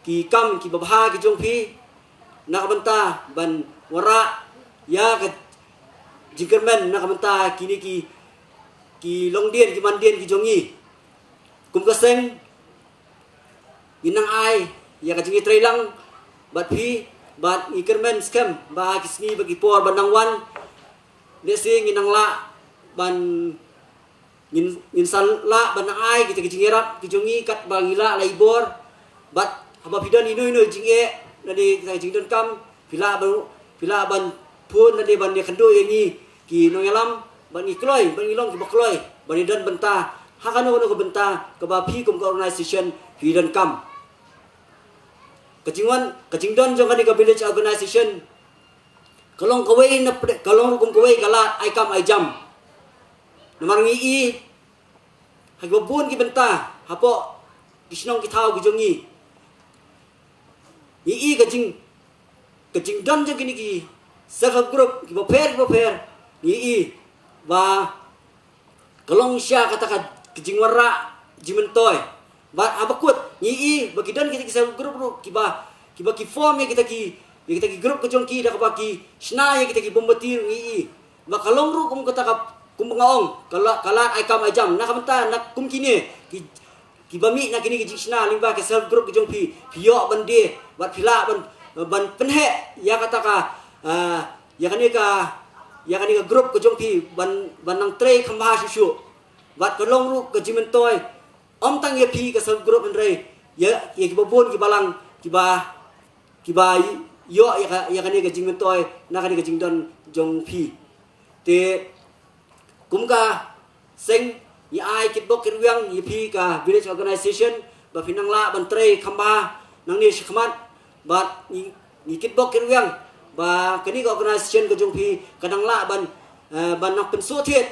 ki kam kiba bha ki jong phi, na ka bynta ban wanrah ïa ka jingkyrmen na ka bynta kine ki, ki longdien ki mandien ki jong ngi. Kum ka seng, ngin nang ai ïa ka jingïatreilang bad phi, bad ngi kyrmen skhem ba ki sngi bad ki por ba nang wan, lehse ngin nang lah ban, ngin, ngin sa lah ban ai kita ki jingïarap ki jong ngi katba ngi lah la i bor. Bad haba phi don ino ino jingeh lane kita ki jingdonkam, phi lah ban, phi lah ban phone lane ban ïakynduh ïa ngi ki nongïalam, bad ngi kloi, bad ngi long kiba kloi ban ïadon bynta ha kano kano ka bynta kaba phi kum ka organization phi donkam. Ka jingwan, ka jingdon jong kane ka village organization ka long kawei na pde-, ka long ruh kum kawei ka lad ai kam ai jam. Namar ngi i ha kiba bun ki bynta hapoh ki shnong ki thaw ki jong ngi, ngi i ka jing, ka jingdon jong kine ki self help group kiba pher kiba pher, ngi i ba ka long sha kata ka, ka jingwanrah jingmyntoi. Bad haba kut ngi i ba ki don kita ki self help group ruh kiba, kiba ki form ïa kita ki, ïa kita ki group ka jong ki da kaba ki shna ïa kita ki mombati ruh ngi i. Ba ka long ruh kum kata ka, kum ba nga ong, ka la, ka lad ai kam ai jam na ka bynta na kum kine ki, kiba mih na kine ki jingshna lyngba ki self help group ki jong phi, phi ïoh ban die bad phi lah ban, ban pynheh ïa kata ka, ah, ïa kane ka, ïa kane ka group ka jong phi ban, ban nang trei kham bha shuh shuh. Bad ka long ruh ka jingmyntoi ym tang ïa phi ka self help group hynrei ïa, ïa kiba bun kiba lang kiba, kiba ïoh ïa ka, ïa kane ka jingmyntoi na kane ka jingdon jong phi. Te kum ka seng ngi ai kitbok kitrwiang ïa phi ka village organization ba phin nang lah ban trei kham bha nangne shakhmat. Bad ngi, ngi kitbok kitrwiang ba kane ka organization ka jong phi ka nang lah ban, eh, ban nang pynsuhthied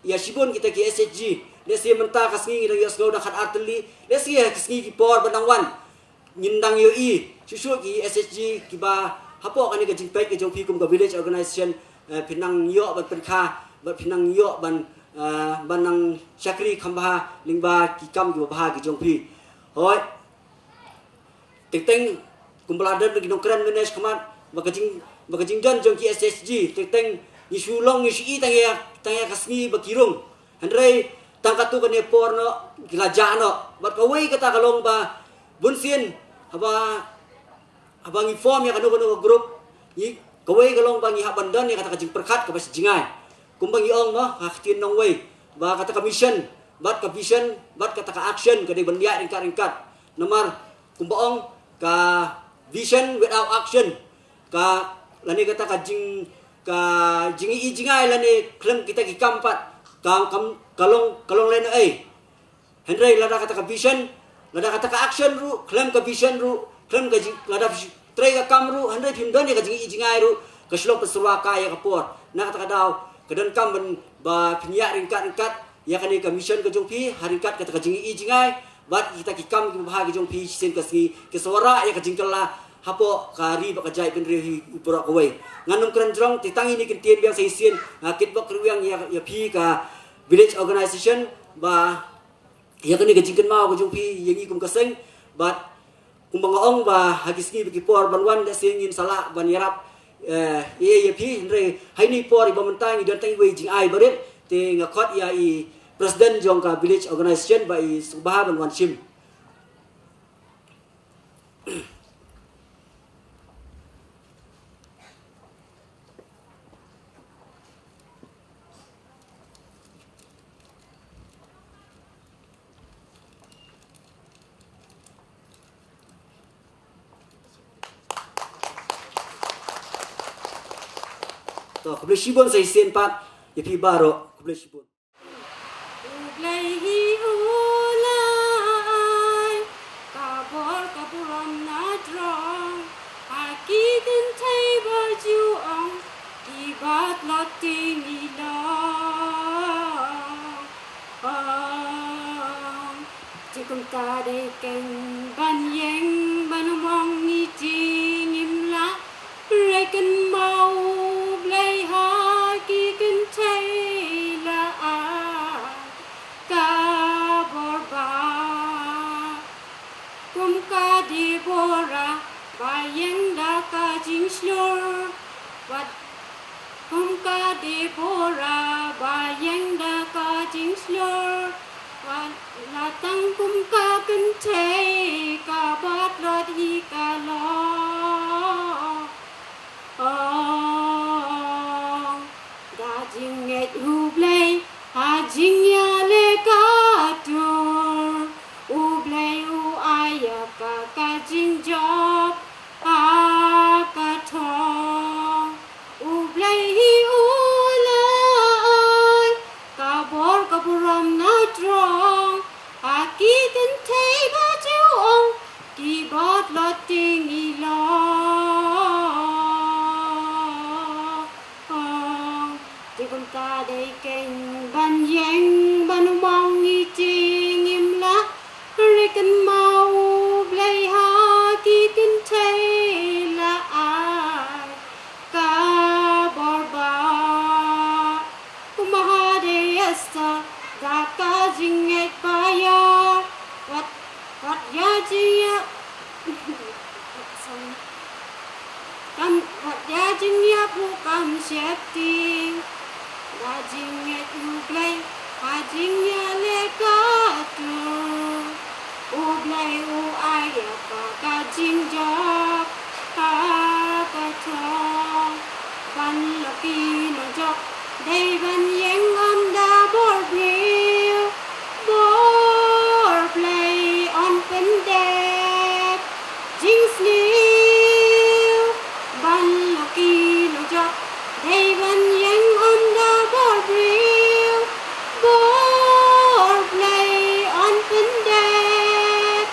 ïa shibun kita ki S H G. Lehse mynta ka sngi ngi dang ïohsngew da khatar tylli, lehse ha ki sngi ki por ba nang wan ngin dang ïohi shuh shuh ki S H G kiba hapoh kane ka jingpeit ka jong phi kum ka village organization, eh, phin nang ïoh ban pynkha bad phin nang ïoh ban, eh, ban nang shakri kham bha lyngba ki kam kiba bha ki jong phi. Hooid, teng teng kumba la don ki nongkren mynne shakhmat ba ka jing, ba ka jingdon jong ki S H G teng teng ngi shu long ngi shu i tang ïa, tang ïa ka sngi ba ki rung. Hynrei tang katto katne por noh ki la jah noh. Bad kawei kata ka long ba bunsien haba, haba ngi form ïa kano kano ka group, ngi, kawei ka long ba ngi hap ban don ïa kata ka jingpyrkhat kaba shi jngai. Kumba ngi ong mo ha ktien nongwei ba kata ka mission bad ka vision bad kata ka action ka dei ban ïaid ryngkat ryngkat. Namar kumba ong, ka vision without action, ka, lane kata ka jing, ka jingi i jingai lane khlem kita ki kam pat ka, ka, ka long, ka long lehnohei. Hynrei lada kata ka vision, lada kata ka action ruh, khlem ka vision ruh, khlem ka jing, lada trei ka kam ruh hynrei phim don ïa ka jingi i jingai ruh, ka shlong pynsyrwa ka ïa ka por. Na kata ka daw ka donkam ban ba phin ïaid ryngkat ryngkat ïa kane ka mission ka jong phi ha ryngkat kata ka jingi i jingai bad kita ki kam kiba bha ki jong phi shisien ka sngi ki sa wanrah ïa ka jingkylla hapoh ka ri bad ka jaitbynriew hi baroh kawei. Ngan ym kren jrong, te tang ine i kyntien biang sa shisien nga kitbok kitrwiang ïa, ïa phi ka Village Organization ba ïa kane ka jingkynmaw ka jong phi ïa ngi kum ka seng, bad kumba nga ong ba ha ki sngi bad ki por ban wan, da sngewbha ngin sa lah ban ïarap, eh, ïa, ïa phi, hynrei ha kane ka por ba mynta ngi don tang iwei i jingai barit, te nga khot ïa i President jong ka Village Organization ba i sngewbha ban wan shim. To, khublei shibun sa shisien pat ïa phi baroh, khublei shibun. U Blei hi u la ai ka bor ka burom na jrong ha ki kynthei ba ju ong, ki ba tlot te ngi long. Ong, te kumta dei keiñ ban ïeng ban ym ong ngi jingim la Re kynmaw U Blei ha ki kynthei la ai ka bor ba kum ka Debora ba ïeng da ka jingshlur. Wat kum ka Debora ba ïeng da ka jingshlur. Wat la tang kum ka kynthei ka ba tlot hi ka long. Ong, da jingngeit U Blei ha jingïaleh ka tur, U Blei u ai ïa ka ka jingjop ha ka thong. U Blei hi u la ai ka bor ka burom na jrong ha ki kynthei ba ju ong, ki ba tlot te ngi long. Te kumta dei keiñ ban ïeng ban ym ong ngi jingim la Re kynmaw U Blei ha ki kynthei la ai ka bor ba kum ha Debora da ka jingngeit ba ïa wat, wat ïa jingïa Kam wat ïa jingïap u kam sheptieng. Da jingngeit U Blei ha jingïaleh ka tur, U Blei u ai ïa ka ka jingjop ha ka thong. Ban lok ki nongjop dei ban ïeng ynda bor briew, bor Blei yn pyndep jingsniew. Ban lok ki nongjop dei ban ïeng ynda bor briew, bor Blei yn pyndep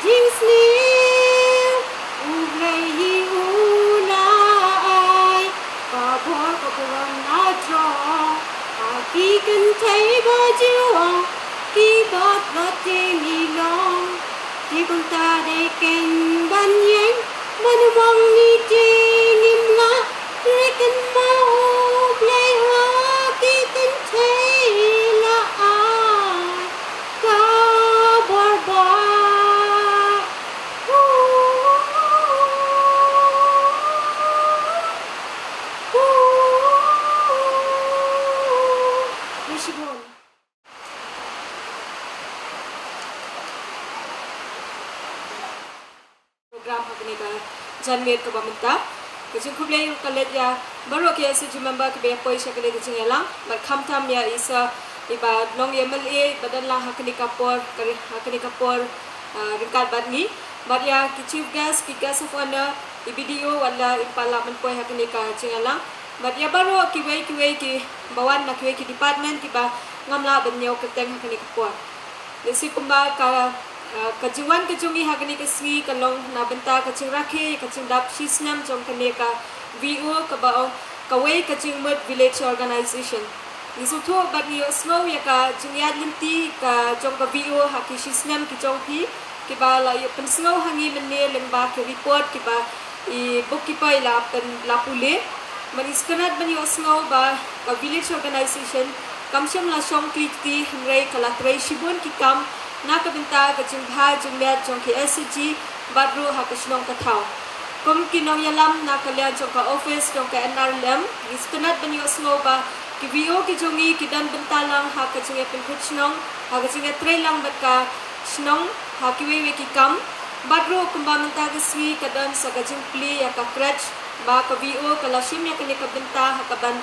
jingsniew. U Blei hi u la ai ka bor ka burom na jrong ha ki kynthei ba ju ong, ki ba tlot te ngi long. Te kumta dei keiñ ban ïeng ban ym ong ngi jingim la Re kynmaw U Blei ha ki kynthei la ai ka bor ba Program ha kane ka janmiet kaba mynta. Ka jingkhublei ruh ka leit ïa baroh ki S H G member kiba ïa poi sha kane ka jingïalang, bad khamtam ïa i sir iba long ïa M L A ba don lang ha kane ka por, ka ri-, ha kane ka por, ah, ryngkat bad ngi. Bad ïa ki chief guest, ki guest of honour, i B D O, wat la im pat lah ban poi ha kane ka jingïalang. Bad ïa baroh kiwei kiwei kiba wan na kiwei ki department kiba ngam lah ban ñiew kyrteng ha kane ka por. Lehse kumba ka, ah, ka jingwan ka jong ngi ha kane ka sngi ka long na bynta ka jingrakhe, ka jingdap shi snem jong kane ka V O kaba ong kawei ka jingmut village organization. Ngi sngewthuh bad ngi ïohsngew ïa ka jingïaid lynti ka jong ka V O ha ki shi snem ki jong phi, kiba la ïoh pynsngew ha ngi mynne lyngba ki report kiba i bookkeeper i la pyn, la pule. Bad ngi sngewtynnat ban ïohsngew ba ka village organization Kam shym la shong kti kti hynrei ka la trei shibun ki kam na ka bynta ka jingbha jingmiat jong ki S H G bad ruh ha ka shnong ka thaw. Kum ki nongïalam na ka liang jong ka office jong ka N R L M, ngi sngewtynnat ban ïohsngew ba ki V O ki jong ngi ki don bynta lang ha ka jingïapynkut shnong, ha ka jingïatrei lang bad ka shnong ha kiwei wei ki kam. Bad ruh kumba mynta ka sngi ka don sa ka jingplie ïa ka crèche, ba ka V O ka la shim ïa kane ka bynta ha ka ban,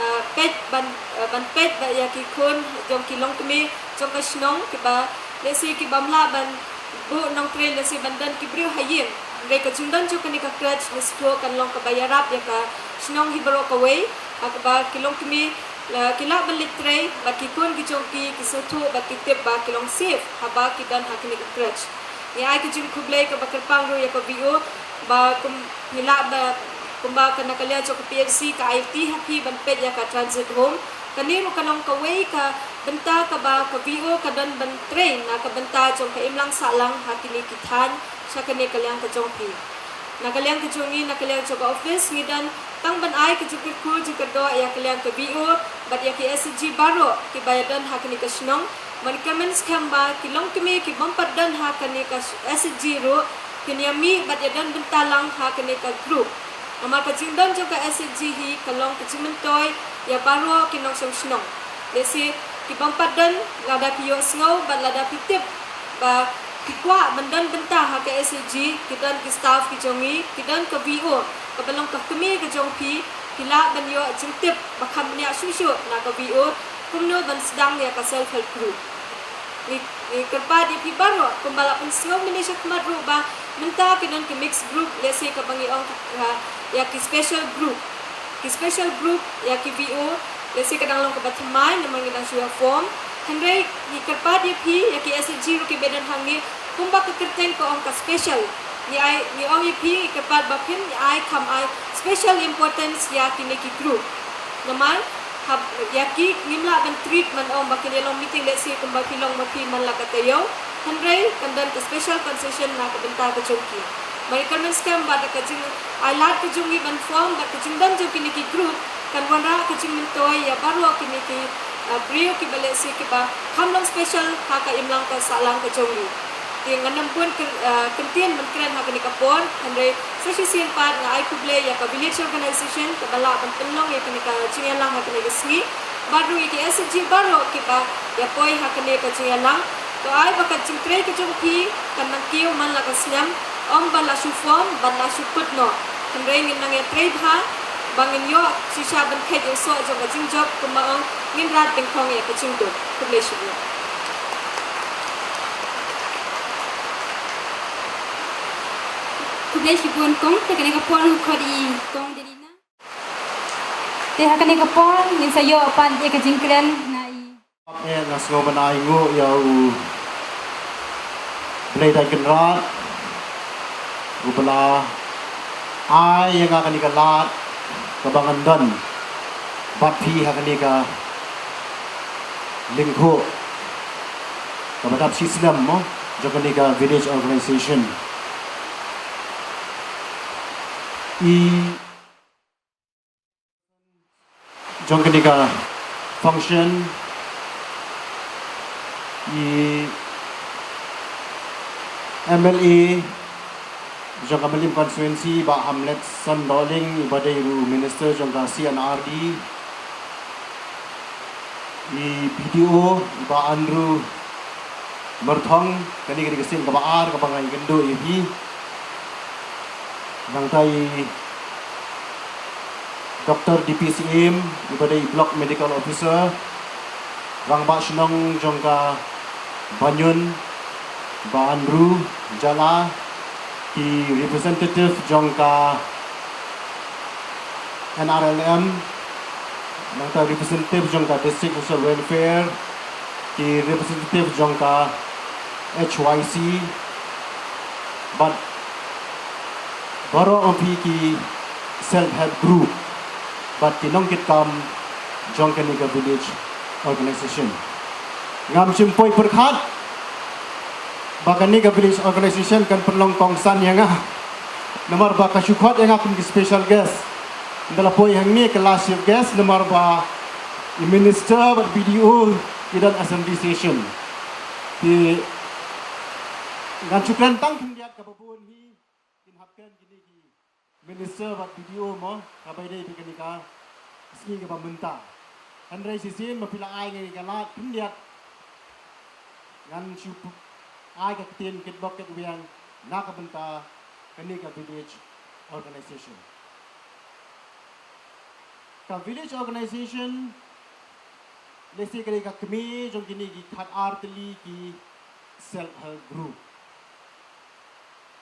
eh, peit ban, eh, ban peit ba ïa ki khun jong ki longkmie jong ka shnong kiba lehse ki bym lah ban buh nongtrei, lehse ban don ki briew ha ïing. Hynrei ka jingdon jong kane ka crèche ngi sngewthuh kan long kaba ïarap ïa ka shnong hi baroh kawei, ha kaba ki longkmie, eh, ki lah ban leit trei bad ki khun ki jong ki ki sngewthuh bad ki tip ba ki long safe haba ki don ha kane ka crèche. Ngi ai ka jingkhublei kaba kyrpang ruh ïa ka V O ba kum ngi lah ba kumba ka na ka liang jong ka P H C ka aiti ha phi ban peit ïa ka transit home. Kane ruh ka long kawei ka bynta kaba ka V O ka don ban trei na ka bynta jong ka imlang sahlang ha kine ki thaiñ sha kane ka liang ka jong phi. Na ka liang ka jong ngi, na ka liang jong ka office ngi don tang ban ai ka jingkyrkhu jingkyrdoh ïa ka liang ka V O bad ïa ki S H G baroh kiba ïadon ha kane ka shnong. Ngi kyrmen skhem ba ki longkmie ki bym pat don ha kane ka S H G ruh kin ïa mih bad ïadon bynta lang ha kane ka group. Namar ka jingdon jong ka S H G hi ka long ka jingmyntoi ïa baroh ki nongshong shnong. Lehse ki bym pat don, lada phi ïohsngew bad lada phi tip ba ki kwah ban don bynta ha ka S H G, ki don ki staff ki jong ngi, ki don ka V O kaba long ka kmie ka jong phi, ki lah ban ïoh jingtip ba kham bniah shuh shuh na ka V O kumno ban sdang ïa ka self help group. Ngi, ngi kyrpad ïa phi baroh kumba la pynsngew mynne shakhmat ruh ba mynta ki don ki mixed group, lehse kaba ngi ong, ah, ïa ki special group. Ki special group ïa ki V O, lehse ka dang long kaba thymmai namar ngi dang shu ïa form. Hynrei ngi kyrpad ïa phi ïa ki S H G ruh kiba don hangne, kumba ka kyrteng ka ong ka special, ngi ai, ngi ong ïa phi, ngi kyrpad ba phin ïa ai kham ai special importance ïa kine ki group. Namar hap ïa ki ngim lah ban treat ban ong ba kin ïa long meeting, lehse kumba phi long ma phi man la ka taïew. Hynrei kan don ka special concession na ka bynta ka jong ki. Ngi kyrmen skhem ba da ka jingailad ka jong ngi ban form bad ka jingdon jong kine ki group kan wanrah ka jingmyntoi ïa baroh kine ki, ah, briew kiba lehse kiba kham long special ha ka imlang ka sahlang ka jong ngi. Te ngan ym bun kyn-, ah, kyntien ban kren ha kane ka por, hynrei sa shisien pat nga ai khublei ïa ka village organization kaba lah ban pynlong ïa kane ka jingïalang ha kane ka sngi. Bad ruh ïa ki S H G baroh kiba ïa poi ha kane ka jingïalang. To ai ba ka jingtrei ka jong phi kan nang kiew man la ka snem, ym ba la shu form bad la shu kut noh. Hynrei ngin nang ïatrei bha ba ngin ïoh shisha ban kheit ïa u soh jong ka jingjop, kumba ong ngin rat dyngkhong ïa ka jingduk. Khublei shibun. Khublei shibun kong, te kane ka por ngi khot ïa i kong Delina. Te ha kane ka por ngin sa ïoh pat ïa ka jingkren na i. Eh, nga sngew ban ai nguh ïa u Blei Dai Kynrad, uba la ai ïa nga kane ka lad kaba ngan don bad phi ha kane ka lyngkhuh kaba dap shi snem mo jong kane ka village organization. I jong kane ka function, i M L A jong ka Mylliem constituency, Bah Hamletson Dohling, iba dei ruh minister jong ka C and R D, i B D O, Bah Andrew Myrthong, kane ka dei ka sien kaba ar kaba nga ïakynduh ïa phi. Nangta i Doctor D P Syiem, iba dei Block Medical Officer, Rangbah Shnong jong ka Banyun, Bah Andrew Jala, ki representative jong ka N R L M, nangta representative jong ka District Social Welfare, ki representative jong ka H Y C, bad baroh phi ki self help group, bad ki nongkitkam jong kane ka village organization. Ngam shym poi pyrkhat ba kane ka village organization kan pynlong kongsan ïa nga. Namar ba ka shu khot ïa nga kum ki special guest. Nga la poi hangne ka last chief guest namar ba I Minister bad B D O ki don assembly session. Te ngan shu kren tang khyndiat kaba bun hi, kin hap kren kine ki Minister bad B D O mo, kaba ïadei bad kane ka sngi kaba mynta. Hynrei shisien ma phi la ai nga ïa ka lad khyndiat, ngan shu ai ka ktien kitbok kitwiang na ka bynta kane ka village organization. Ka village organization, lehse ka dei ka kmie jong kine ki khatar tylli ki self help group.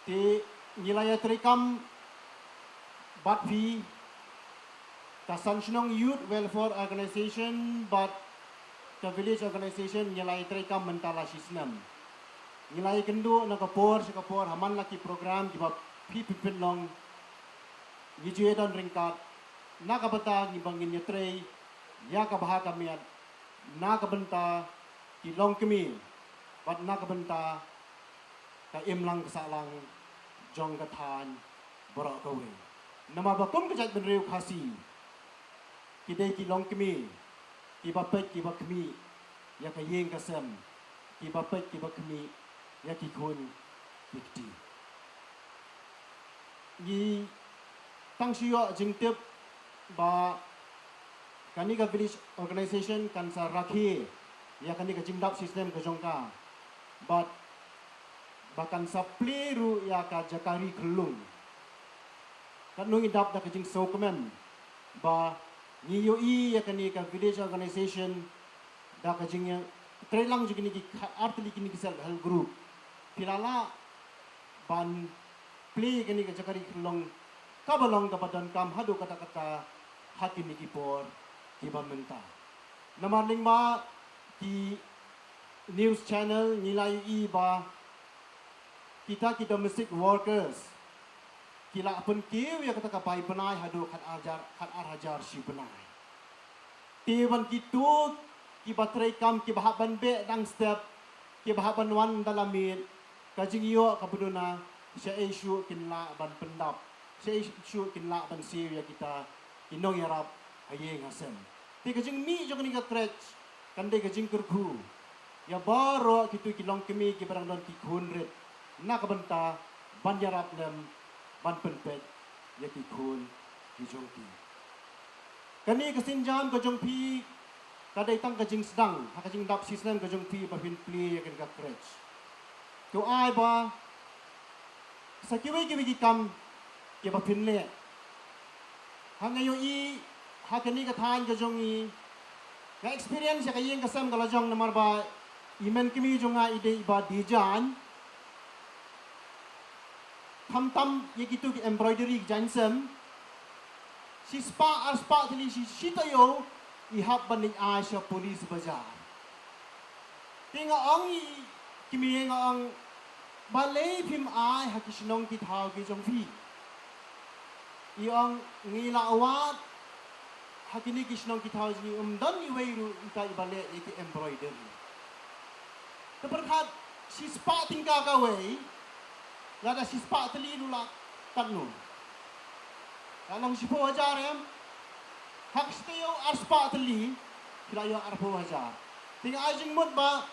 Te ngi la ïatreikam bad phi, ka San Shnong Youth Welfare Organization bad ka village organization, ngi la ïatreikam mynta la shi snem. Ngi la ïakynduh na ka por sha ka por ha man la ki program kiba phi pynpynlong. Ngi ju ïadon ryngkat na ka bynta ngi ba ngin ïatrei ïa ka bha ka miat na ka bynta ki longkmie bad na ka bynta ka imlang ka sahlang jong ka thaiñ baroh kawei. Namar ba kum ka jaitbynriew Khasi, ki dei ki longkmie kiba peit kiba khmih ïa ka ïing ka sem, kiba peit kiba khmih ïa ki khun ki kti. Ngi tang shu ïoh jingtip ba kane ka village organization kan sa rakhe ïa kane ka jingdap shi snem ka jong ka, bad ba kan sa plie ruh ïa ka jaka ri khyllung. Katno ngi dap da ka jingsngewkmen ba ngi ïohi ïa kane ka village organization da ka jingïatreilang jong kine ki khatar tylli kine ki self help group. Phi la lah ban plie kane ka jaka ri khyllung kaba long kaba donkam haduh katta katta ha kine ki por kiba mynta. Namar lyngba ki news channel ngi la ïohi ba kita ki domestic workers ki la pynkiew ïa kata ka bai bnai haduh khatar hajar, khatar hajar shi bnai. Te ban kito kiba treikam kiba hap ban beh dang step, kiba hap ban wan da la miet, ka jingïoh kaba duna, shaei shuh kin lah ban pyndap, shaei shuh kin lah ban siew ïa kita ki nongïarap ha ïing ha sem. Te ka jingmih jong kane ka crèche kan dei ka jingkyrkhu ïa baroh kito ki longkmie kiba dang don ki khun rit na ka bynta ban ïarap lem ban pynpeit ïa ki khun ki jong ki. Kane ka sienjam ka jong phi ka dei tang ka jingsdang ha ka jingdap shi snem ka jong phi ba phin plie ïa kane ka crèche. To ai ba sa kiwei kiwei ki kam kiba phin leh. Ha nga ïohi ha kane ka thaiñ ka jong ngi, nga experience ïa ka ïing ka sem ka la jong namar ba i mei kmie jong nga i dei i ba design. Khamtam ïa kito ki embroidery ki jaiñsem, shispah arspah tylli shi, shi taïew i hap ban leit ai sha Police Bazar. Te nga ong ïa i kmie, nga ong, balei phim ai ha ki shnong ki thaw ki jong phi? I ong, ngi la wad ha kine ki shnong ki thaw jong ngi ym don iwei ruh ita iba leh ïa ki embroidery. Te pyrkhat shispah tyngka kawei, lada shispah tylli ruh la katno? La long shiphew hajar em? Ha ka shi taïew arspah tylli, phi la ïoh arphew hajar. Te nga ai jingmut ba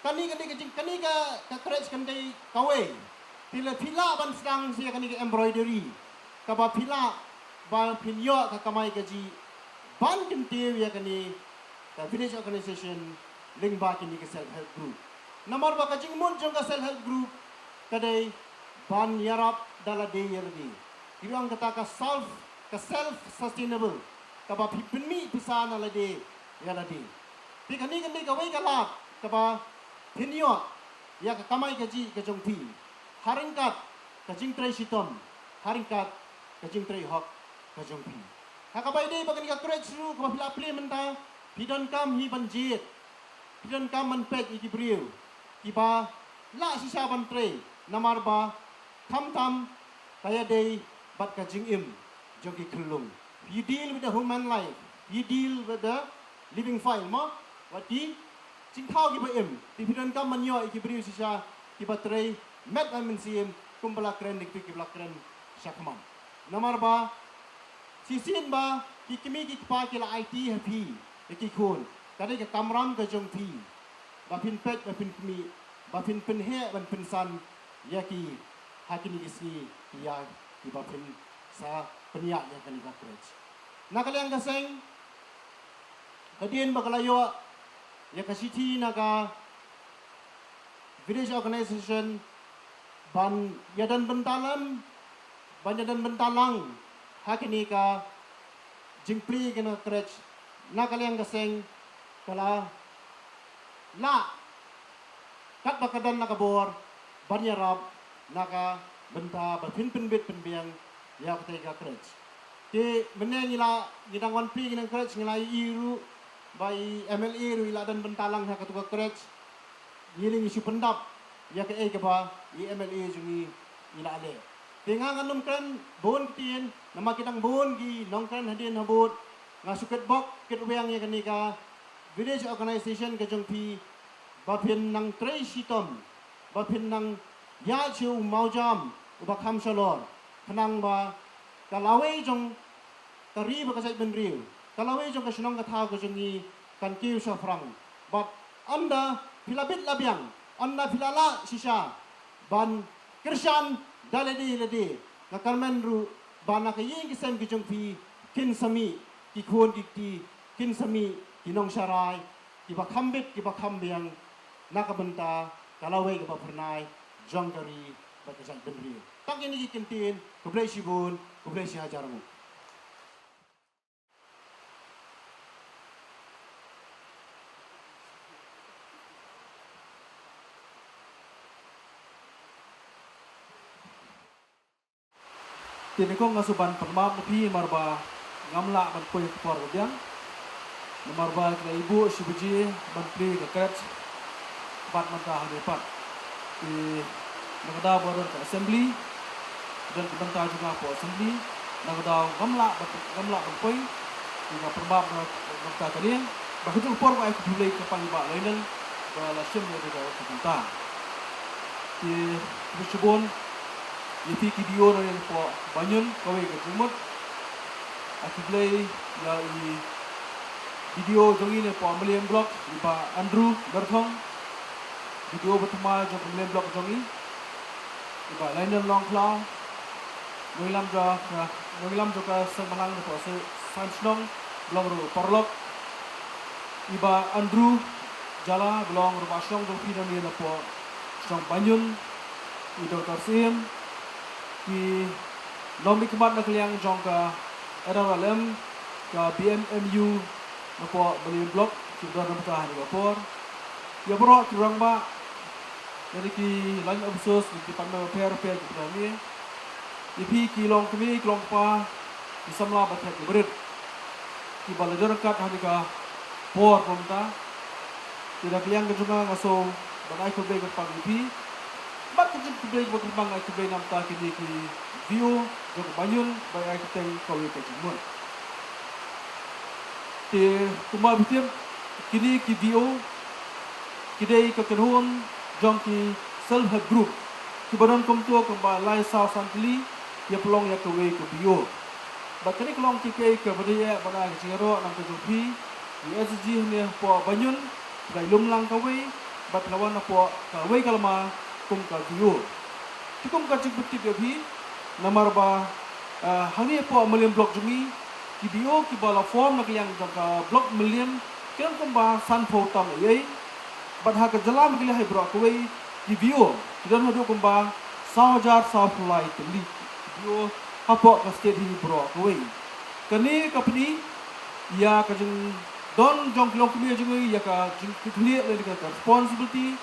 kane ka dei ka jing, kane ka, ka crèche kan dei kawei. Te lada phi lah ban sdang sha kane ka embroidery, kaba phi lah ba phin ïoh ka kamai kajih ban kyntiew ïa kane ka village organization lyngba kine ki self help group. Namar ba ka jingmut jong ka self help group ka dei ban ïarap da lade ïa lade. Ki ong kata ka self, ka self sustainable, kaba phi pynmih pisa na lade ïa lade. Te kane kan dei kawei ka lad kaba phin ïoh ïa ka kamai kajih ka jong phi ha ryngkat ka jingtrei shitom, ha ryngkat ka jingtrei hok ka jong phi. Ha kaba ïadei bad kane ka crèche ruh kaba phi la plie mynta, phi donkam hi ban jied, phi donkam ban peit ïa ki briew kiba lah shisha ban trei, namar ba khamtam ka ïadei bad ka jingim jong ki khyllung. You deal with the human life, you deal with the living file mo, wat ki jingthaw kiba im. Te phi donkam ban ïoh ïa ki briew shisha kiba trei met bad mynsiem kumba la kren da kito kiba la kren shakhmat. Namar ba shisien ba ki kmie ki kpa ki la aiti ha phi, ïa ki khun, ka dei ka kamram ka jong phi ba phin peit, ba phin khmih, ba phin pynheh ban pynsan ïa ki ha kine ki sngi ki ïa kiba phin sa pynïaid ïa kane ka krej. Na ka liang ka seng, hadien ba ka la ïoh ïa ka shithi na ka village organization ban ïadon bynta lang, ban ïadon bynta lang ha kane ka jingplie kane ka krej, na ka liang ka seng ka la lah katba ka don na ka bor ban ïarap na ka bynta ba phin pynbit pynbiang ïa katei ka krej. Te mynne ngi la, ngi dang wan plie kane ka krej, ngi la ïohi ruh ba i M L A ruh i la don bynta lang ha katei ka krej. Ngi la, ngi shu pyndap ïa kaei kaba i M L A jong ngi i la leh. Te nga ngan ym kren bun ktien namar ki dang bun ki nongkren hadien habud. Nga shu kitbok kitweng ïa kane ka village organization ka jong phi ba phin nang trei shitom, ba phin nang ïaid sha u mawjam uba kham shalor, khnang ba ka lawei jong ka ri bad ka jaitbynriew, ka lawei jong ka shnong ka thaw ka jong ngi kan kiew shaphrang. Bad ynda phi la bit la biang, ynda phi la lah shisha ban kyrshan da lade lade, nga kyrmen ruh ba na ka ïing ka sem ka jong phi kin sa mih ki khun ki kti, kin sa mih ki nongsharai kiba kham bit kiba kham biang na ka bynta ka lawei kaba phyrnai jong ka ri bad ka jaitbynriew. Tang kine ki kyntien, khublei shibun, khublei shihajar nguh. Te nyngkong nga shu ban pynmap ïa phi namar ba ngam lah ban poi ha ka por ba biang. Namar ba ki la ïa buh shi baje ban plie ka kret bad mynta hangne pat. Te na ka daw ba don ka assembly, don ka bynta jong nga hapoh assembly, na ka daw ngam lah ban, ngam lah ban poi. Te nga pynmap na ka bynta kane. Ba ka juh ka por ba ai khublei kyrpang ïa i Bah Lionel ba la shim ïa ka bynta. Te khublei shibun ïa phi ki D O na ngi hapoh Banyun, kawei ka jingmut. Ai khublei ïa i B D O jong ngi na hapoh Mylliem Block, i Bah Andrew Myrthong, B D O ba thymmai jong ka Mylliem Block jong ngi, i Bah Lionel Nongkhlaw, nongïalam jong ka, nongïalam jong ka Seng Balang na hapoh Sainsnong, ba long ruh paralok, i Bah Andrew Jala, ba long rangbah shnong jong phi nangne na hapoh shnong Banyun, i Doctor Syiem, ki nongmihkhmat na ka liang jong ka N R L M, ka B M M U, na hapoh Mylliem Block, kiba don na bynta ha kane ka por. Ïa baroh ki rangbah, ïa ki line officers, ki department bapher bapher kiba don hangne. Ïa phi ki longkmie, ki longkpa, ki samla bad ki barit kiba la ïaid ryngkat ha kane ka por ba mynta. Te na ka liang ka jong nga nga sngew ban ai khublei kyrpang ïa phi. Bad ka jingkhublei kaba kyrpang ai khublei na ka bynta kine ki V O jong ka Banyun ba ai kyrteng kawei ka jingmut. Te kumba phi tip, kine ki V O ki dei ka kynhun jong ki self help group kiba don kumto kumba lai saw san tylli ïa pynlong ïa kawei ka V O. Bad kane ka long kaei kaei kaba dei eh ba na ka jingïaroh na ka jong phi, i S G hangne hapoh Banyun, phi la ïalum lang kawei bad phi la wan hapoh kawei ka lama kum ka V O. Te kum ka jingpyntip ïa phi, namar ba, ah, hangne hapoh Mylliem Block jong ngi, ki V O kiba la form na ka liang jong ka Block Mylliem ki don kumba sanphew tam eiei. Bad ha ka jylla Meghalaya hi baroh kawei, ki V O ki don haduh kumba saw hajar sawphew lai tylli ki V O hapoh ka state hi baroh kawei. Kane ka pyni ïa ka jingdon jong ki longkmie jong ngi ïa ka jingkitkhlieh lane ka responsibility.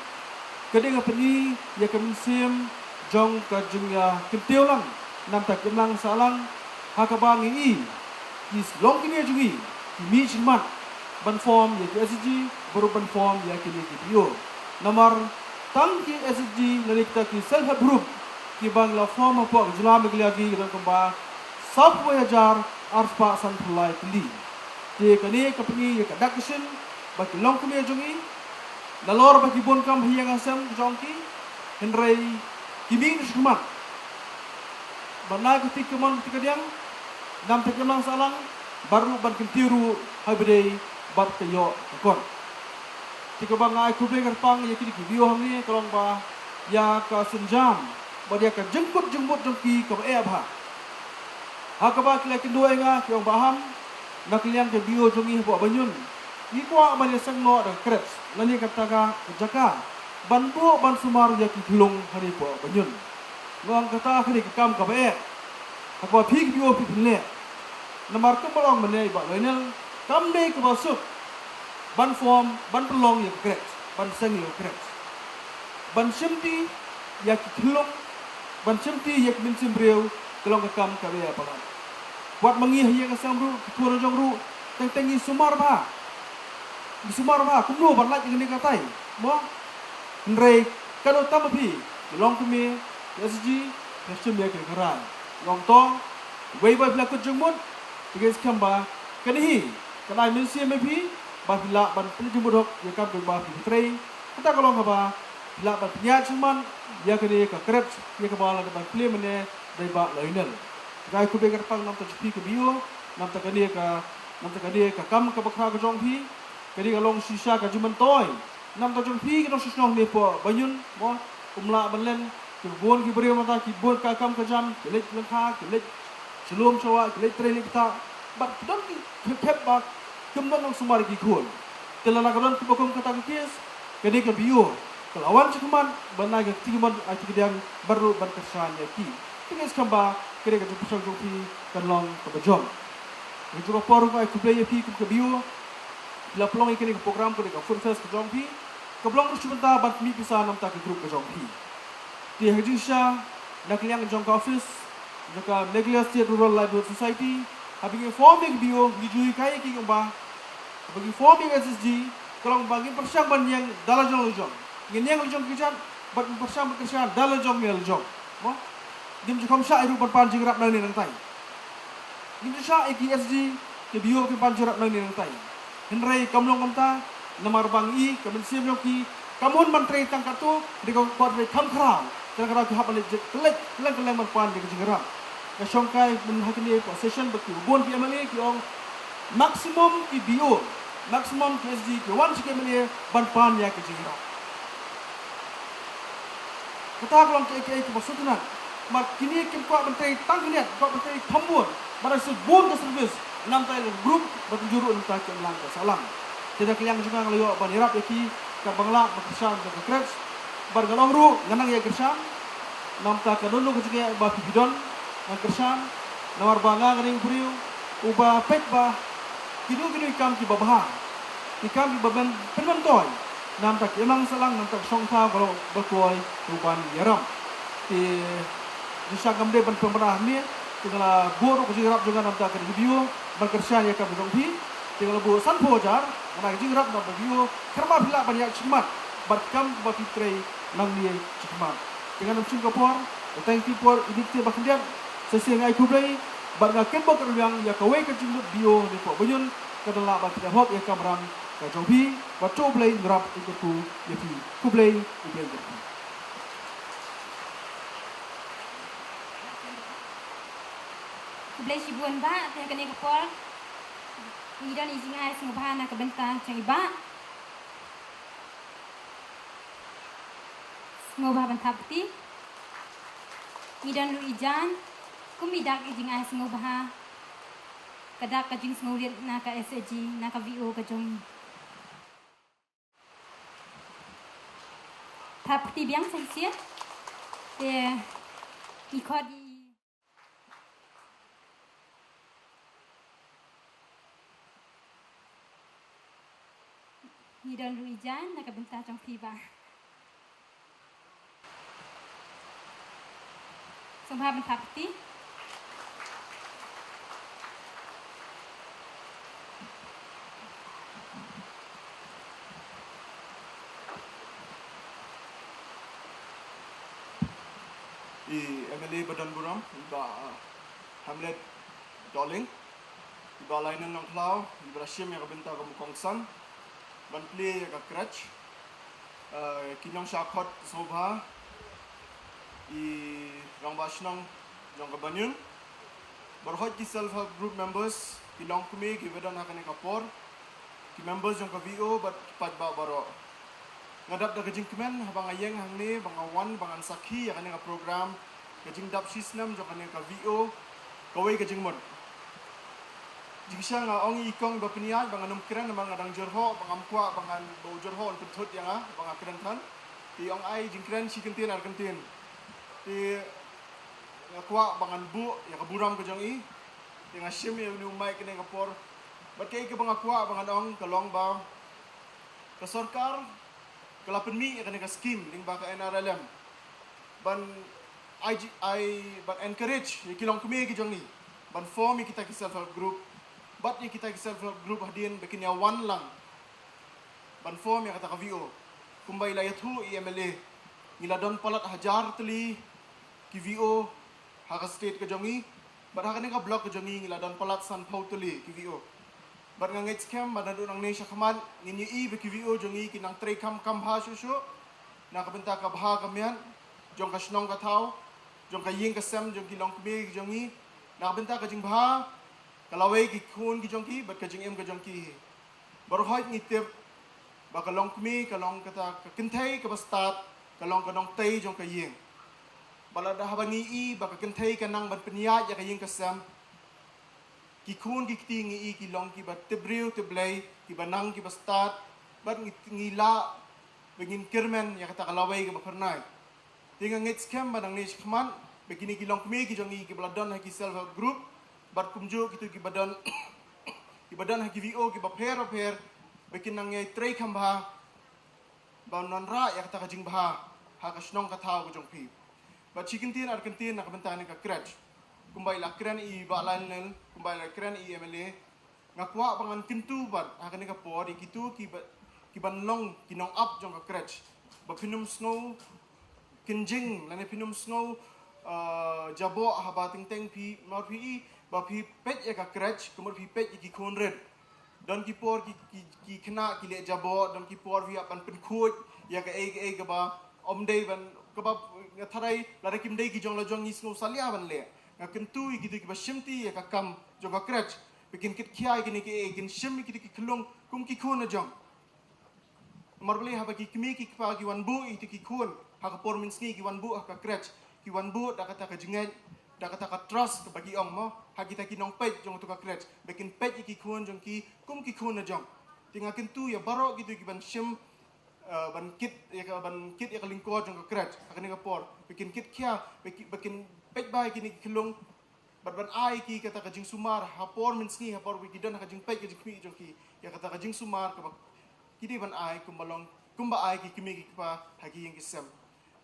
Ka dei ka pyni ïa ka mynsiem jong ka jingïakyntiew lang na ka bynta ka imlang sahlang, ha kaba ngi i ki longkmie jong ngi ki mih jingmut ban form ïa ki S H G, bad ruh ban form ïa kine ki V O. Namar tang ki S H G lane kita ki self help group kiba ngi la form hapoh ka jylla Meghalaya ki don kumba sawphew hajar arspah sanphew lai tylli. Te kane ka pyni ïa ka dak ka shin ba ki longkmie jong ngi, nalor ba ki bun kam ha ïing ha sem ka jong ki, hynrei ki mih shakhmat ban ai ka kti kamon ka kti kadiang na ka bynta ka imlang sahlang, bad ruh ban kyntiew ruh ha kaba dei bad ka ïoh ka kot. Te kaba nga ai khublei kyrpang ïa kine ki B O hangne ka long ba ïa ka sienjam bad ïa ka jingkut jingmut jong ki kaba eh bha. Ha kaba ki la kynduh ïa nga ki ong ba ham, na ka liang ka B O jong ngi hapoh Bañun, ngi kwah ban ïaseng noh da ka kret lane kata ka jaka ban buh ban sumar ïa ki khyllung hangne hapoh Bañun. Nga ong kata ka dei ka kam kaba eh. Ha kaba phi ki B O phi phin leh. Namar kumba la ong mynne i Bah Lionel, kam dei kaba suk ban form, ban pynlong ïa ka kret, ban seng ïa ka kret, ban shimti ïa ki khyllung, ban shimti ïa ki mynsiem briew, ka long ka kam kaba eh palat. Wat ma ngi ha ïing ha sem ruh, ki khun jong ruh, teng teng ngi sumar bha. Ngi sumar bha kumno ban lait ïa kane ka tai, mo? Hynrei katno tam ma phi, ki longkmie, ki S G, ki la shim ïa kane ka rai. Nga ong to, wei ba phi la kut jingmut, te ngi skhem ba kane hi kan ai mynsiem ïa phi ba phi lah ban pynjingmut hok ïa ka kam kaba phi trei. Kata ka long kaba phi lah ban pynïaid shuh man ïa kane ka kret ïa kaba la dep ban plie mynne da i Bah Lionel. Nga ai khublei kyrpang namar ta jong phi ka B O, namar ta kane ka, namar ta kane ka kam kaba khraw ka jong phi. Kane ka long shisha ka jingmyntoi namar ta jong phi ki nongshong shnong ne hapoh Bañun, mo, ym lah ban len. Ki bun ki briew mynta ki bun ka kam ka jam, ki leit lyngkha, ki leit sha lum sha wah, ki leit trei leit ktah. Bad ki don ki khep ba kim don nongsumar ïa ki khun. Te lada ka don kaba kum kata ka case, kane ka B O ka la wan sha khmat ban ai ka kti kamon, ai kti kadiang, bad ruh ban kyrshan ïa ki. Te nga skhem ba kane ka jingpyrshang jong phi kan long kaba jop. Nga ju ruh por nga ai khublei ïa phi kum ka B O. Phi la pynlong ïa kane ka program, kane ka Food Fest ka jong phi, kaba long ruh shi bynta ban mih pisa namar ta ka group ka jong phi. Te ha ka jingshisha, na ka liang jong ka office jong ka Meghalaya State Rural Livelihood Society, haba ngi form ïa ka B O, ngi ju hikai ïa ki kumba, haba ngi form ïa ka S G, ka long ba ngin pyrshang ban ïeng da la jong la jong. Ngin ïeng la jong ki jait, bad ngin pyrshang ban kyrshan da la jong la jong, mo? Ngim ju kham shah ïa ruh ban pan jingïarap nangne nangtai. Ngim ju shah ïa ki S G, ki B O kin pan jingïarap nangne nangtai. Hynrei kam long kumta, namar ba ngi i ka mynsiem jong ki kam hun ban trei tang katto, hynrei ka kwah trei kham khraw. Tang katto ki hap ban leit kylleng kylleng ban pan ïa ka jingïarap. Nga shongkai mynta ha kane ka session bad ki bun ki M L A ki ong maximum ki B O, maximum ki S G ki wan sha ki M L A ban pan ïa ka jingïarap. Kata ka long kaei kaei kaba sngewtynnat. Namar kine kim kwah ban trei tang khyndiat, kwah ban trei kham bun, ban ai bun ka service, namar ta ïa ka group, bad tynjuh ruh namar ta ki imlang ka sahlang. Te na ka liang jong nga nga la ïoh ban ïarap ïa ki katba nga lah, ban kyrshan ïa ka crèche. Bad nga la ong ruh nga nang ïa kyrshan, namar ta kano kano ka jingeh ba phi phi don, ngan kyrshan. Namar ba nga nga dei u briew uba peit ba kino kino ki kam kiba bha, ki kam kiba pynmyntoi, namar ta ki imlang sahlang, namar ta ka shong thaw ka long ba kloi ruh ban ïarap. Te jingshisha ngam dei ban pynbna hangne, te nga la buh ruh ka jingïarap jong nga namar ta ka dei ka B O ban kyrshan ïa ka kam ka jong phi. Te nga la buh sanphew hajar, nga na ka jingïarap namar ka B O, kyrpad phi lah ban ïaid shakhmat bad ki kam ba phi trei nangne shakhmat. Te ngan ym shim ka por, tang ki por ïa kine ki ba khyndiat, sa shisien nga ai khublei bad nga kynmaw kyrwiang ïa kawei ka jingmut B O ne hapoh Bañun, ka dang lah ban pynïap hok ïa ka kamram ka jong phi. Bad to U Blei un ïarap un kyrkhu ïa phi. Khublei, U Blei un kyrkhu. Khublei shibun Bah, te ha kane ka por ngi don i jingai sngewbha na ka bynta jong i Bah. Sngewbha ban thap kti. Ngi don ruh i Jan kum i dak i jingai sngewbha, ka dak ka jingsngewrit na ka S H G, na ka V O ka jong ngi. Thap kti biang sa shisien. Te ngi khot i Ngi don ruh i Jan na ka bynta jong phi Bah. Sngewbha ban thap kti. I M L A ba don burom, i Bah, uh, Hamlet Dohling, i Bah Lionel Nongkhlaw, i ba la shim ïa ka bynta kum u kongsan ban plie ïa ka crèche. Uh, ki nongshah khot sngewbha, i rangbah shnong jong ka Bañun, baroh ki self help group members, ki longkmie kiba don ha kane ka por, ki members jong ka V O bad ki paidbah baroh. Nga dap da ka jingkmen haba nga ïeng hangne ba nga wan ba ngan sakhi ïa kane ka program, ka jingdap shisnem jong kane ka V O, kawei ka jingmut. Jingshisha nga ong ïa i kong ba pynïaid ba ngan ym kren namar nga dang jyrhoh, ba ngam kwah ba ngan, ba u jyrhoh un pynthut ïa nga ba nga kren than. Te i ong ai jingkren shi kyntien ar kyntien. Te nga kwah ba ngan buh ïa ka burom ka jong i. Te nga shim ïa une u mic kane ka por. Bad kaei kaba nga kwah ba ngan ong ka long ba ka sorkar ka la pynmih ïa kane ka skim lyngba ka N R L M ban ai ji-, ai ban encourage ïa ki longkmie ki jong ngi ban form ïa kita ki self help group. Bad ïa kita ki self help group hadien ba kin ïa wan lang ban form ïa kata ka V O. Kumba i la ïathuh i M L A, ngi la don palat hajar tylli ki V O ha ka state ka jong ngi. Bad ha kane ka block ka jong ngi ngi la don palat sanphew tylli ki V O. Bad nga ngeit skhem ba naduh nangne shakhmat ngin ïohi ba ki V O jong ngi ki nang trei kham kham bha shuh shuh na ka bynta ka bha ka miat jong ka shnong ka thaw, jong ka ïing ka sem jong ki longkmie ki jong ngi, na ka bynta ka jingbha ka lawei ki khun ki jong ki bad ka jingim ka jong ki. Baroh ngi tip ba ka longkmie ka long kata ka kynthei kaba stad, ka long ka nongtei jong ka ïing. Bad lada haba ngi i ba ka kynthei ka nang ban pynïaid ïa ka ïing ka sem, ki khun ki kti ngi i ki long kiba tip briew tip Blei, kiba nang kiba stad, bad ngi, ngi lah ba ngin kyrmen ïa kata ka lawei kaba phyrnai. Te nga ngeit skhem ba nangne shakhmat ba kine ki longkmie ki jong ngi kiba la don ha ki self help group bad kumjuh kito kiba don kiba don ha ki V O kiba pher bapher ba kin nang ïai trei kham bha ban wanrah ïa kata ka jingbha ha ka shnong ka thaw ka jong phi. Bad shi kyntien ar kyntien na ka bynta kane ka crèche, kumba i la kren i Bah Lionel, kumba i la kren i M L A, nga kwah ba ngan kyntu bad ha kane ka por ïa kito kiba, kiban long ki nongap jong ka crèche ba phin ym sngew kynjing lane phin ym sngew, uh, jaboh haba teng teng phi, mar phi i ba phi peit ïa ka crèche kumba phi peit ïa ki khun rit. Don ki por ki, ki, ki khynnah ki leh jaboh, don ki por phi hap ban pynkhuid ïa kaei kaei kaba ym dei ban, kaba nga tharai lada kim dei ki jong la jong ngi sngew salia ban leh. Nga kyntu ïa kito kiba shimti ïa ka kam jong ka crèche ba kin kit khia ïa kine kiei, kin shim ïa kito ki khyllung kum ki khun la jong. Namar balei haba ki kmie ki kpa ki wan buh ïa kito ki khun ha ka por mynsngi, ki wan buh ha ka crèche, ki wan buh da kata ka jingngeit, da kata ka trust kaba ki ong mo ha kita ki nongpeit jong kato ka crèche ba kin peit ïa ki khun jong ki kum ki khun la jong. Te nga kyntu ïa baroh kito kiban shim, uh, ban kit ïa ka, ban kit ïa ka lyngkor jong ka crèche ha kane ka por, ba kin kit khia, ba ki, ba kin peit bha ïa kine ki khyllung bad ban ai ki kata ka jingsumar ha por mynsngi, ha por ba ki don ha ka jingpeit ka jingkhmih jong ki, ïa kata ka jingsumar kaba ki dei ban ai kumba long, kumba ai ki kmie ki kpa ha ki ïing ki sem.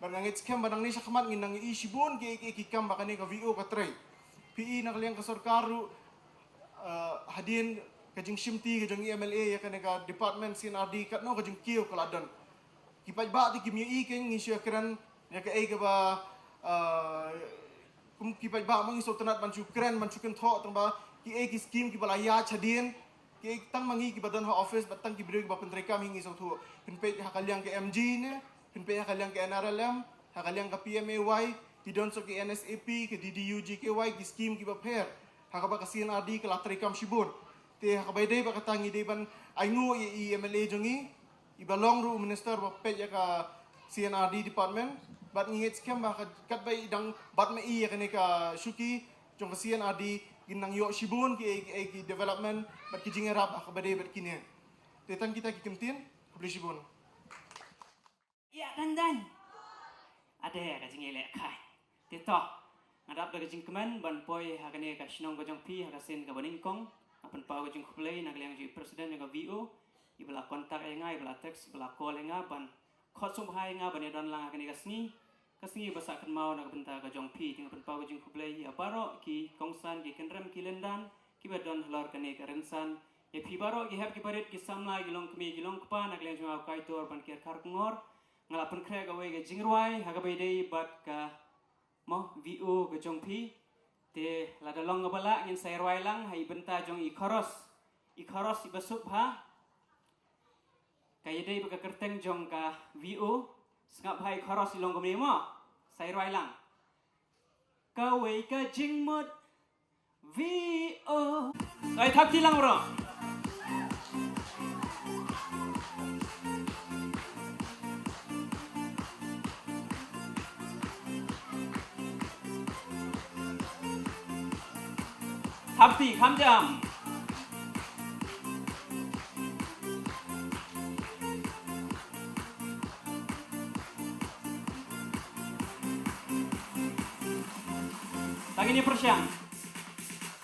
Bad nga ngeit skhem ba nangne shakhmat ngin nang ïohi shibun ki, ki, ki kam ba kane ka V O ka trei. Phi i na ka liang ka sorkar ruh, uh, hadien ka jingshimti ka jong i M L A ïa kane ka department C and R D, katno ka jingkiew ka la don. Ki paidbah te kim ïohi kein, ngi shu kren ïa kaei kaba, uh, kum ki paidbah ma ngi sngewtynnat ban shu kren, ban shu kynthoh tang ba kiei ki skim kiba la ïaid hadien, kiei tang ma ngi kiba don ha office bad tang ki briew kiba pyntreikam hi ngi sngewthuh. Phin peit ha ka liang ka M G ne, phin peit ha ka liang ka N R L M, ha ka liang ka P M A Y, ki don sa ki N S A P, ka D D U G K Y, ki skim kiba pher ha kaba ka C and R D ka la treikam shibun. Te ha kaba ïadei bad kata ngi dei ban ainguh ïa i M L A jong ngi, iba long ruh u minister ba peit ïa ka C and R D department. Bad ngi ngeit skhem ba ka, katba i dang bat ma i ïa kane ka shuki jong ka C and R D, kin nang ïoh shibun ki, ki, ki development bad ki jingïarap ha kaba dei bad kine. Te tang kita ki kyntien, khublei shibun. Ïa dang dang. Ade ka jingïaleh kai. Te to, nga dap da ka jingkmen ban poi ha kane ka shnong ka jong phi ha ka sien kaba nyngkong. Nga pynpaw ka jingkhublei na ka liang jong i president jong ka V O, iba la contact ïa nga, iba la text, iba la call ïa nga ban khot sngewbha ïa nga ban ïadon lang ha kane ka sngi, ka sngi ba sah kynmaw na ka bynta ka jong phi. Te nga pynpaw ka jingkhublei ïa baroh ki kongsan, ki kynrem, ki lyndan kiba don halor kane ka rynsan, ïa phi baroh ki hep ki barit, ki samla, ki longkmie, ki longkpa, na ka liang jong nga u Kaitor Bankyrkha Kongor. Nga la pynkhreh kawei ka jingrwai ha kaba ïadei bad ka mo V O ka jong phi. Te lada long kaba lah ngin sa ïa rwai lang ha i bynta jong i chorus. I chorus iba suk bha. Ka ïadei bad ka kyrteng jong ka V O. Sngap bha i chorus i long kumne mo. Sa ïa rwai lang. Kawei ka jingmut V O. Ai thap kti lang bro. Hapti, kham jam. Tang ini pyrshang.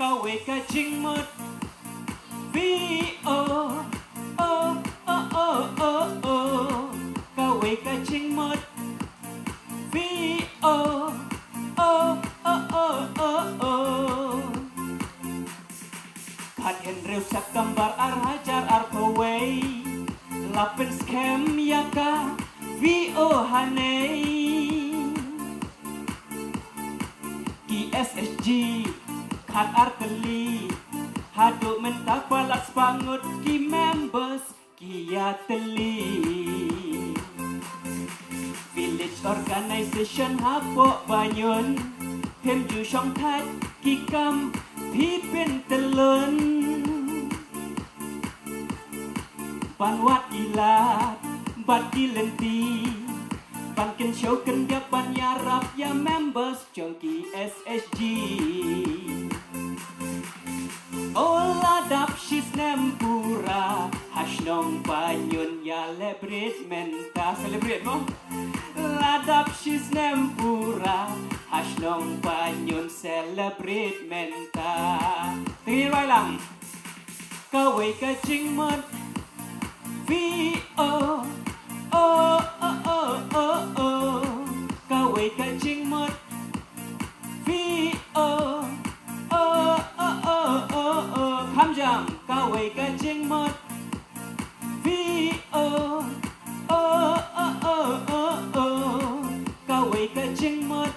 Kawei ka jingmut. V O, O, O, O, O, O. Kawei ka jingmut. V O, O, O, O, O, O. Khathynriew September ar hajar arphew wei, la pynskhem ïa ka V O hangne. Ki S H G khatar tylli, haduh mynta palat spah ngut ki members ki ïatylli. Village Organization hapoh Banyun, phim ju shongthait ki kam phi pyntyllun. Ban wad ki lad bad ki lynti, ban kynshew kyndiap ban ïarap ïa members jong ki S H G. O la dap shisnem pura ha shnong Banyun ïa celebrate mynta, celebrate mo. La dap shisnem pura ha shnong Banyun celebrate mynta. Tengin roi lang. Kawei ka jingmut. V O, O, O, O, O, O. Kawei ka jingmut. V O, O, O, O, O, O. Kham jam. Kawei ka jingmut. V O, O, O, O, O, O. Kawei ka jingmut.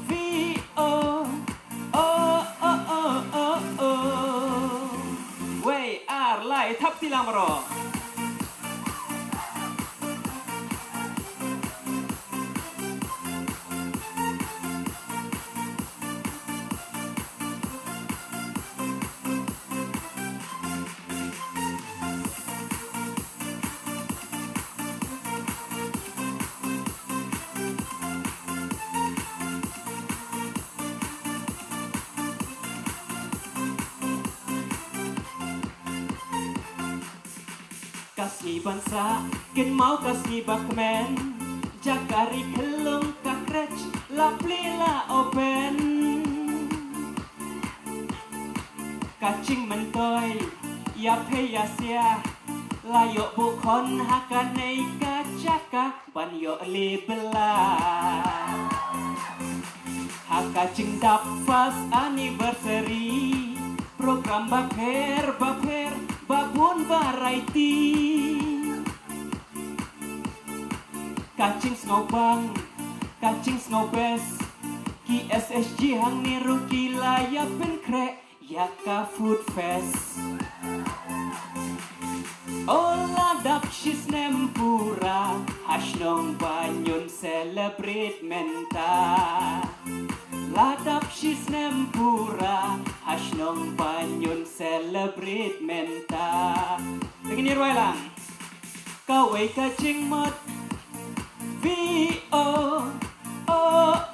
V O, O, O, O, O, O. Wei, ar, lai, thap ti lang baroh. Ka sngi ban sah kynmaw ka sngi ba kmen, jaka ri khyllung ka khrech la plie la open. Ka jingmyntoi ïa phi ïa sia la ïoh buh khon ha kane ka jaka ban ïoh leh bylla. Ha ka jingdap first anniversary, program bapher bapher, babun variety. Ka jingsngewbang, ka jingsngewbes, ki S H G hangne ruh ki la ïa pynkhreh ïa ka food fest. O la dap shisnem pura ha shnong Banyun celebrate mynta. La dap shisnem pura ha shnong Banyun celebrate mynta. Tengin roi lang. Kawei ka jingmut. V O, O,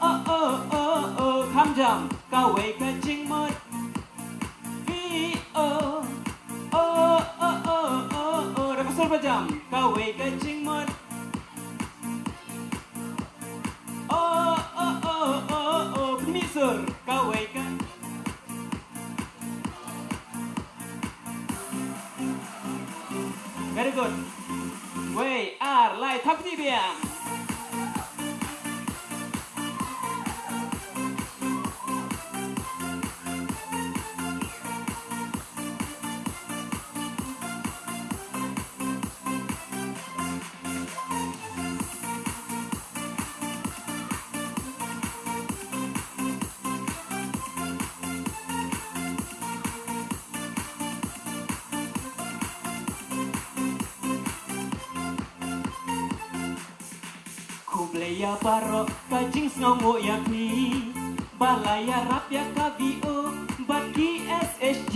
O, O, O, O. Kham jam. Kawei ka jingmut. V O, O, O, O, O, O. Rap sur ba jam. Kawei ka jingmut. O, O, O, O, O. Pynmih sur. Kawei ka. Very good. Wei, ar, lai, thap ti biang. Khublei ïa baroh ka jingsngewnguh ïa phi ba la ïarap ïa ka V O bad ki S H G.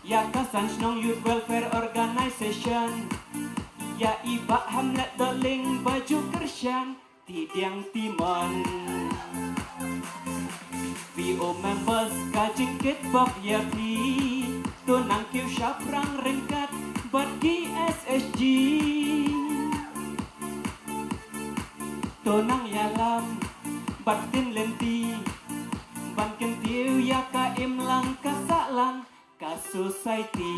Ïa ka San Shnong Youth Welfare Organization, ïa i Bah Hamlet Dohling ba ju kyrshan, ti diang ti mon. O members, ka jingkit bok ïa phi, to nang kiew shaphrang ryngkat bad ki S H G. To nang ïalam bad ktien lynti ban kyntiew ïa ka imlang ka sahlang ka society.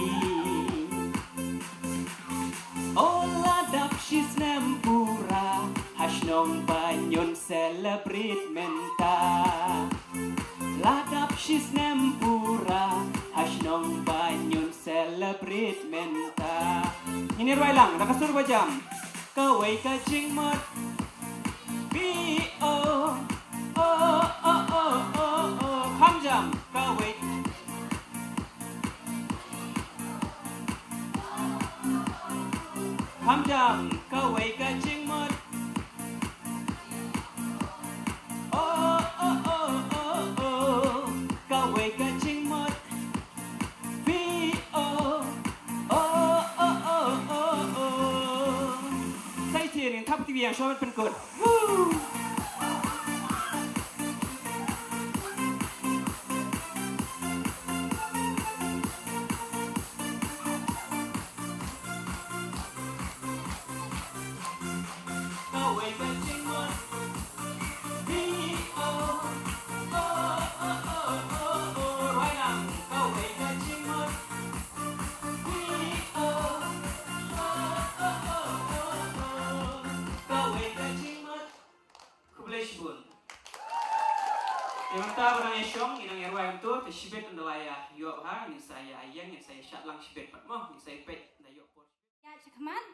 O la dap shi snem pura ha shnong ba ñiun celebrate mynta. La dap shi snem pura ha shnong ba ñiun celebrate mynta. Ngin ïa rwai lang da ka sur ba jam. Kawei ka jingmut. P O. O, o, o, o, o. Kham jam. Kawei. Kham jam. Kawei ka jingmut. O, o, o, o, o. Kawei ka jingmut. P O. O, o, o, o, o. Sa shisien ngin thap kti biang shuwa ban pynkut. Woo! Kawei ka jingmut. P O. O, o, o, o, o. Rwai lang. Kawei ka jingmut. P O. O, o, o, o, o. Kawei ka jingmut. Khublei shibun. Te mynta ba nang ïa shong, ngi nang ïa rwai kumto, te shibit ynda la ïa ïoh bha, ngin sa ïa ïeng, ngin sa ïa shad lang shibit pat mo, ngin sa ïa peit ynda ïoh por. Ïa, sha khmat,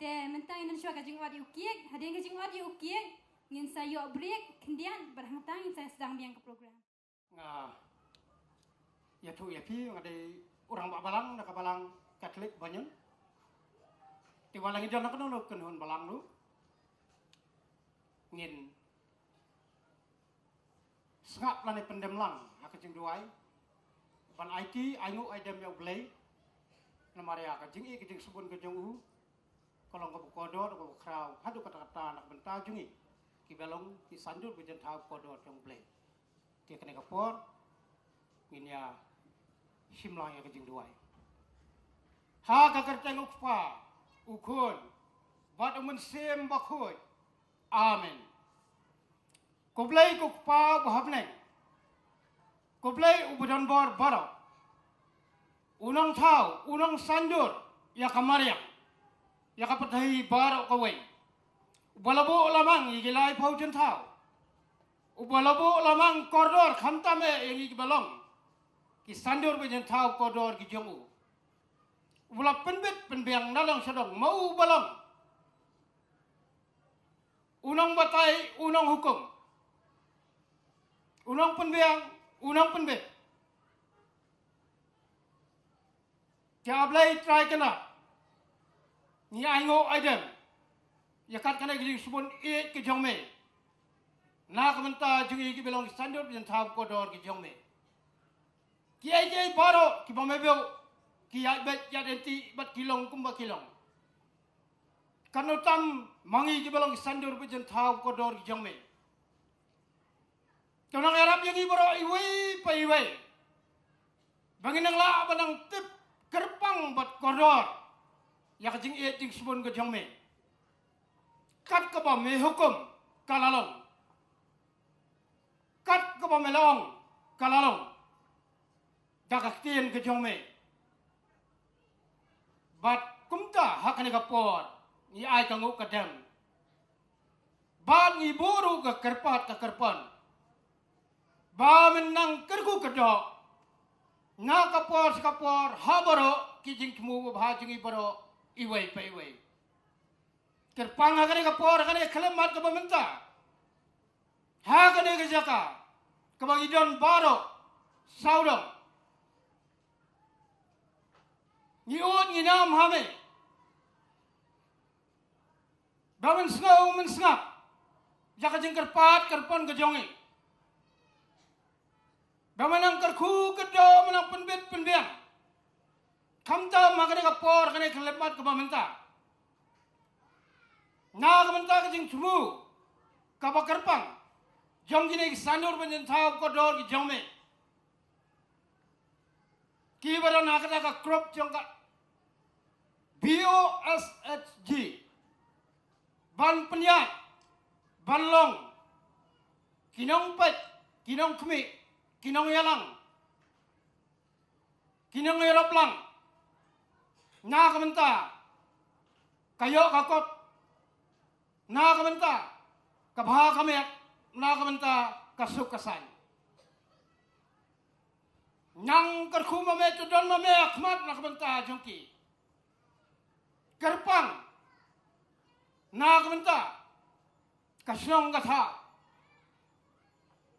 te mynta ngin don shuwa ka jingwad ïa u cake, hadien ka jingwad ïa u cake, ngin sa ïoh break khyndiat, bad hangta ngin sa sdang biang ka program. Nga ïathuh ïa phi, nga dei u rangbah balang na ka balang Katholik Banion. Te wat la ngi don na kano kano ka kynhun balang ruh, ngin sngap lane pyndem lang ha ka jingduwai ban aiti ainguh aidem ïa U Blei. Namar ïa ka jingïeit ka jingsbun ka jong u ka long kaba kordor kaba khraw haduh katta katta na ka bynta jong ngi kiba long ki saiñdur ba jynthaw kordor jong U Blei. Te kane ka por ngin ïa shim lang ïa ka jingduwai. Ha ka kyrteng U Kpa, U Khun bad U Mynsiem Bakhuid. Amen. Ko Blei ko Kpa uba ha bneng, ko Blei uba don bor baroh, u nongthaw, u nongsaiñdur ïa ka mariang, ïa ka pyrthei baroh kawei, uba la buh lamang ïa ki laiphew jynthaw, uba la buh lamang kordor khamtam eh ïa ngi kiba long ki saiñdur ba jynthaw kordor ki jong u, uba la pynbit pynbiang na dong sha dong ma u ba long u nongbatai, u nonghukum, u nongpynbiang, u nongpynbit. Te A Blei Trai Kynrad, ngi ainguh aidem ïa kat kane ka jingsbun ïeit ka jong me na ka bynta jong ngi kiba long ki saiñdur ba jynthaw kordor ki jong me. Kiei kiei baroh kiba me buh ki ïaid beit ïaid lynti bad ki long kumba ki long. Katno tam ma ngi kiba long ki saiñdur ba jynthaw kordor ki jong me. To nang ïarap ïa ngi baroh iwei pa iwei ba ngin nang lah ban nang tip kyrpang bad kordor ïa ka jingïeit jingsbun ka jong me. Kat kaba me hukum ka la long, kat kaba me la ong ka la long da ka ktien ka jong me. Bad kumta ha kane ka por ngi ai ka nguh ka dem bad ngi buh ruh ka kyrpad ka kyrpan ba men nang kyrkhu kyrdoh na ka por sha ka por ha baroh ki jingthmu babha jong ngi baroh iwei pa iwei. Kyrpang ha kane ka por, ha kane ka khyllipmat kaba mynta, ha kane ka jaka kaba ngi don baroh sawdong, ngi ud ngi nam ha me ba men sngew men sngap ïa ka jingkyrpad kyrpan ka jong ngi, ba men nang kyrkhu kyrdoh, men nang pynbit pynbiang khamtam ha kane ka por, kane ka khyllipmat kaba mynta. Na ka bynta ka jingthmu kaba kyrpang jong kine ki saiñdur ba jynthaw kordor ki jong me, Ki ba don ha kata ka group jong ka B O S H G. Ban pynïaid, ban long ki nongpeit, ki nongkhmih, ki nongïalang, ki nongïarap lang na ka bynta ka ïoh ka kot, na ka bynta ka bha ka miat, na ka bynta ka suk ka saiñ. Nang kyrkhu ma me, to don ma me ha khmat na ka bynta jong ki. Kyrpang na ka bynta ka shnong ka thaw.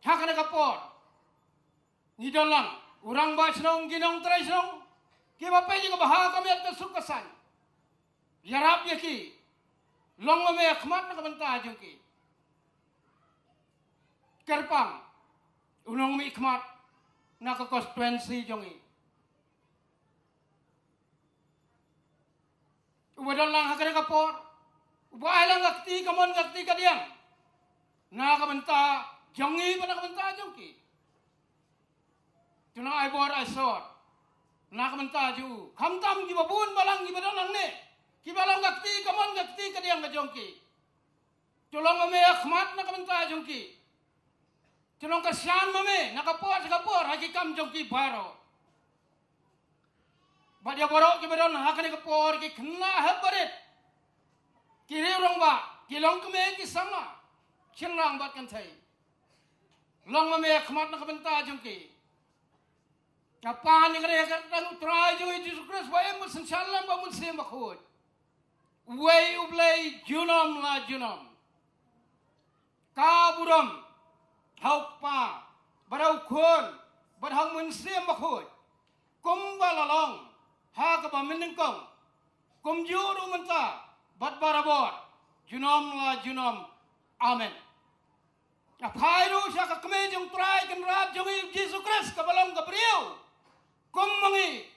Ha kane ka por ngi don lang u rangbah shnong, ki nongtrei shnong, ki ba peit ïa ka bha ka miat, ka suk ka saiñ. Ïarap ïa ki, long ma me ha khmat na ka bynta jong ki. Kyrpang u nongmihkhmat na ka constituency jong ngi, uba don lang ha kane ka por, uba ai lang ka kti kamon ka kti kadiang na ka bynta jong ngi bad na ka bynta jong ki. To nang ai bor ai sor na ka bynta jong u. Khamtam ki ba bun balang ki ba don hangne, ki ba long ka kti kamon ka kti kadiang ka jong ki. To long ma me ha khmat na ka bynta jong ki. To long kyrshan ma me na ka por sha ka por ha ki kam jong ki baroh. Bad ïa baroh ki ba don ha kane ka por, ki khynnah hep barit, ki riew rangbah, ki longkmie, ki samla, shynrang bad kynthei, long ma me ha khmat na ka bynta jong ki. Nga pan ïa kane ha ka kyrteng U Trai jong ngi Jisu Khrist, ba im bad synshar lem bad U Mynsiem Bakhuid, uwei U Blei junom la junom. Ka burom ha U Kpa bad ha U Khun bad ha U Mynsiem Bakhuid, kumba la long ha kaba mynnyngkong, kumjuh ruh mynta bad barabor, junom la junom. Amen. Nga phai ruh sha ka kmie jong U Trai Kynrad jong ngi U Jisu Khrist, kaba long ka briew kum ma ngi,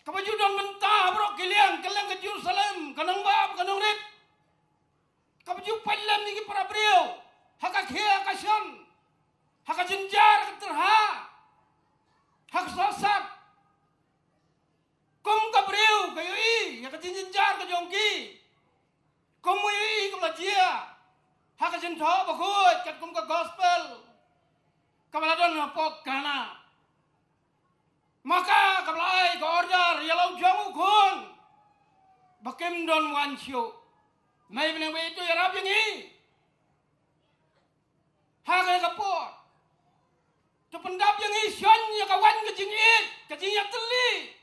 kaba ju don mynta ha baroh ki liang, ka liang ka Jerusalem, ka nongbah, ka nongrit, kaba ju pynlem ïa ki para briew ha ka khia ka shon, ha ka jynjar ka tyrha, ha ka sohsat. Kum ka briew ka ïohi ïa ka jingjynjar ka jong ki, kum u ïohi kaba la jia ha ka Jingthoh Bakhuid, katkum ka gospel kaba la don hapoh Kana. Ma ka kaba la ai ka order ïa la u jong u khun ba kim don wan shuh. Mei bneng, ba ïeit to ïarap ïa ngi ha kane ka por. To pyndap ïa ngi, shon ïa ka wan ka jingïeit, ka jingïatylli.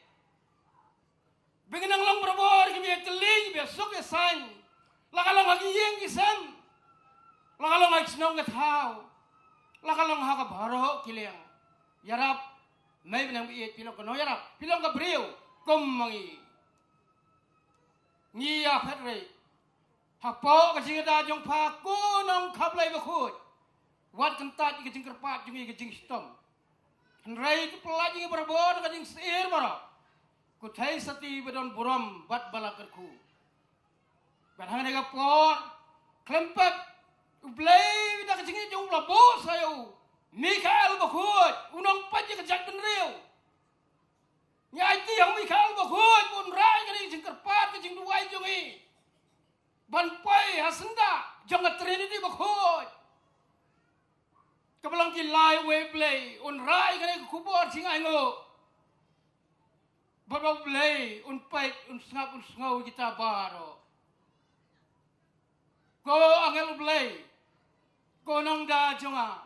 Ba ngin nang long barabor kiba ïatylli, ba ïasuk ïasaiñ, la ka long ha ki ïing ki sem, la ka long ha ki shnong ki thaw, la ka long ha ka baroh ki liang. Ïarap, mei bneng, ba ïeit, phi long ka nongïarap, phi long ka briew kum ma ngi. Ngi ïa phet re hapoh ka jingïada jong pha, ko Nongkha Blei bakhuid. Wat kyntait ïa ka jingkyrpad jong ngi, ka jingshitom. Hynrei to pyllait ïa ngi barabor da ka jingsyier baroh, ko Theisotti ba don burom bad ba la kyrkhu. Bad hangne ka por, khlem pep, U Blei da ka jingïeit jong u la buh sa ïa u Mikhael bakhuid, u nongpeit ïa ka jaitbynriew. Ngi aiti ha u Mikhael bakhuid ba un rah ïa kane ka jingkyrpad, ka jingduwai jong ngi, ban poi ha syndah jong ka Trinity bakhuid, kaba long ki lai uwei U Blei. Un rah ïa kane ka khubor jingainguh, bad ba U Blei un peit, un sngap, un sngew ïa kita baroh. Ko angel U Blei, ko nongda jong nga,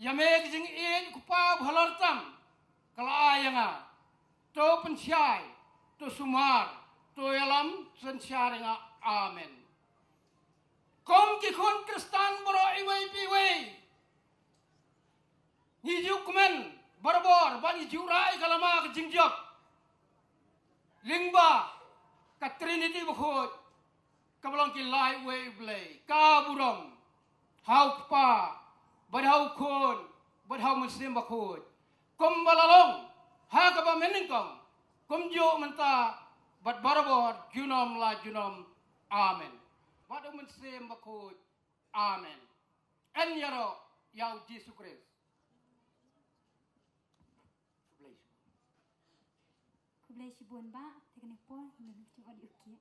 ïa me ka jingïeit, ko Pa ba halor tam, ka la ai ïa nga. To pynshai, to sumar, to ïalam synshar ïa nga. Amen. Kum ki khun Khristan baroh iwei pa iwei, ngi ju kmen barabor bad ngi ju rah ïa ka lama ka jingjop lyngba ka Trinity bakhuid, kaba long ki lai uwei U Blei. Ka burom ha U Kpa, bad ha U Khun, bad ha U Mynsiem Bakhuid, kumba la long ha kaba mynnyngkong, kumjuh mynta, bad barabor, junom la junom. Amen. Bad U Mynsiem Bakhuid. Amen. Yn ïaroh ïa U Jisu Khrist. Te shibun ba, te kane por, ngi jingod ïa u kiad.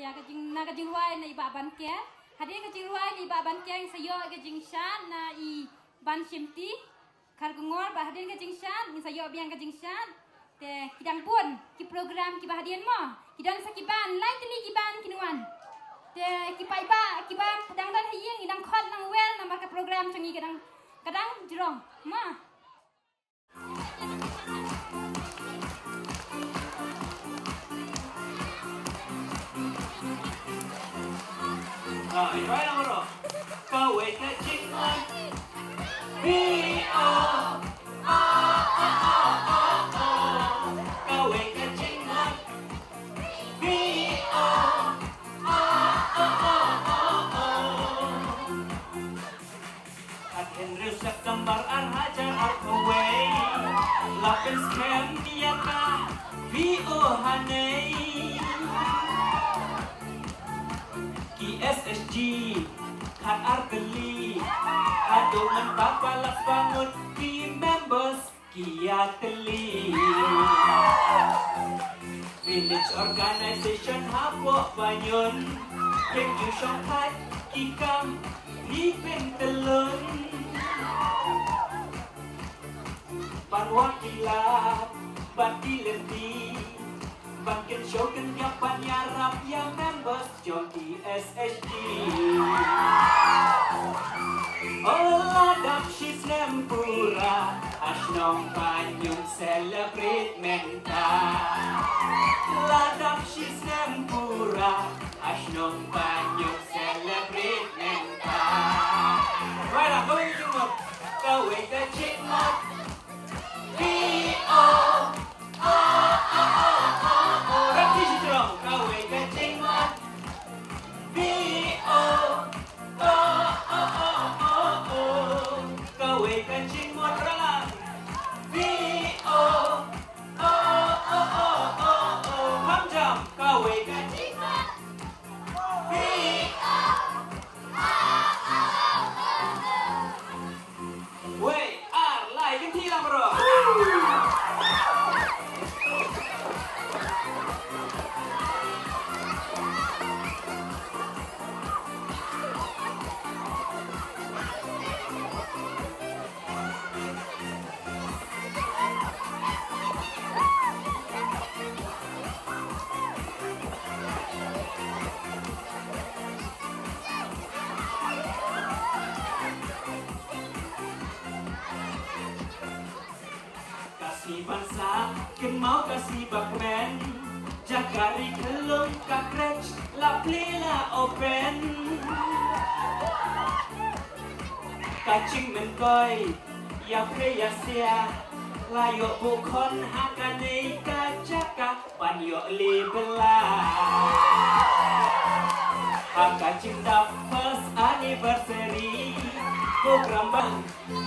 Na ka jing, na ka jingrwai na i Bah Ban Kiar. Hadien ka jingrwai na i Bah Ban Kiar, sa ïoh ka jingshad na i Ban Shimti Kharkongor, bad hadien ka jingshad ngin sa ïoh biang ka jingshad. Te ki dang bun ki program kiba hadien mo. Ki don sa ki ban, lai tylli ki ban kin wan. Te ki paidbah kiba dang don ha ïing, ngi dang khot nang wer namar ka program jong ngi ka dang, ka dang jrong mo. Kawei ka jingwan. Kawei ka jingwan. Ar hynriew September ar hajar arphew wei, la pynskhem ïa ka V O hangne. Ki S H G khat ar tylli, haduh mynta palat ba ngut ki members ki ïatylli. Village organization hapoh Baion, Pynjur shongthait ki kam, phi pyntyllun. Ban wad ki lad bad ki lynti, ban kynshew kyndiap ban ïarap ïa members jong ki S H G. Oh la dap shisnem pura, ha shnong Panyung celebrate mynta. La dap shisnem pura, ha shnong Panyung celebrate mynta. Right, kawei ka jingmut. Kawei ka jingmut. V O, O, O, O, O, O. Repetition dong. Kawei ka jingmut. V O, O, O, O, O, O. Kawei ka jingmut, rala. V O, O, O, O, O, O. Kham jam. Kawei ka jingmut. V O, O, O, O, O. Wei, ar, lai, kynthih lang baroh. Ka sngi ban sah kynmaw, ka sngi ba kmen, jaka ri khyllung ka khrech la plie la open. Ka jingmyntoi ïa pyrshah ïa sia la ïoh buh khon ha kane ka jaka ban ïoh leh bylla. Ha ka jingdap first anniversary program bang.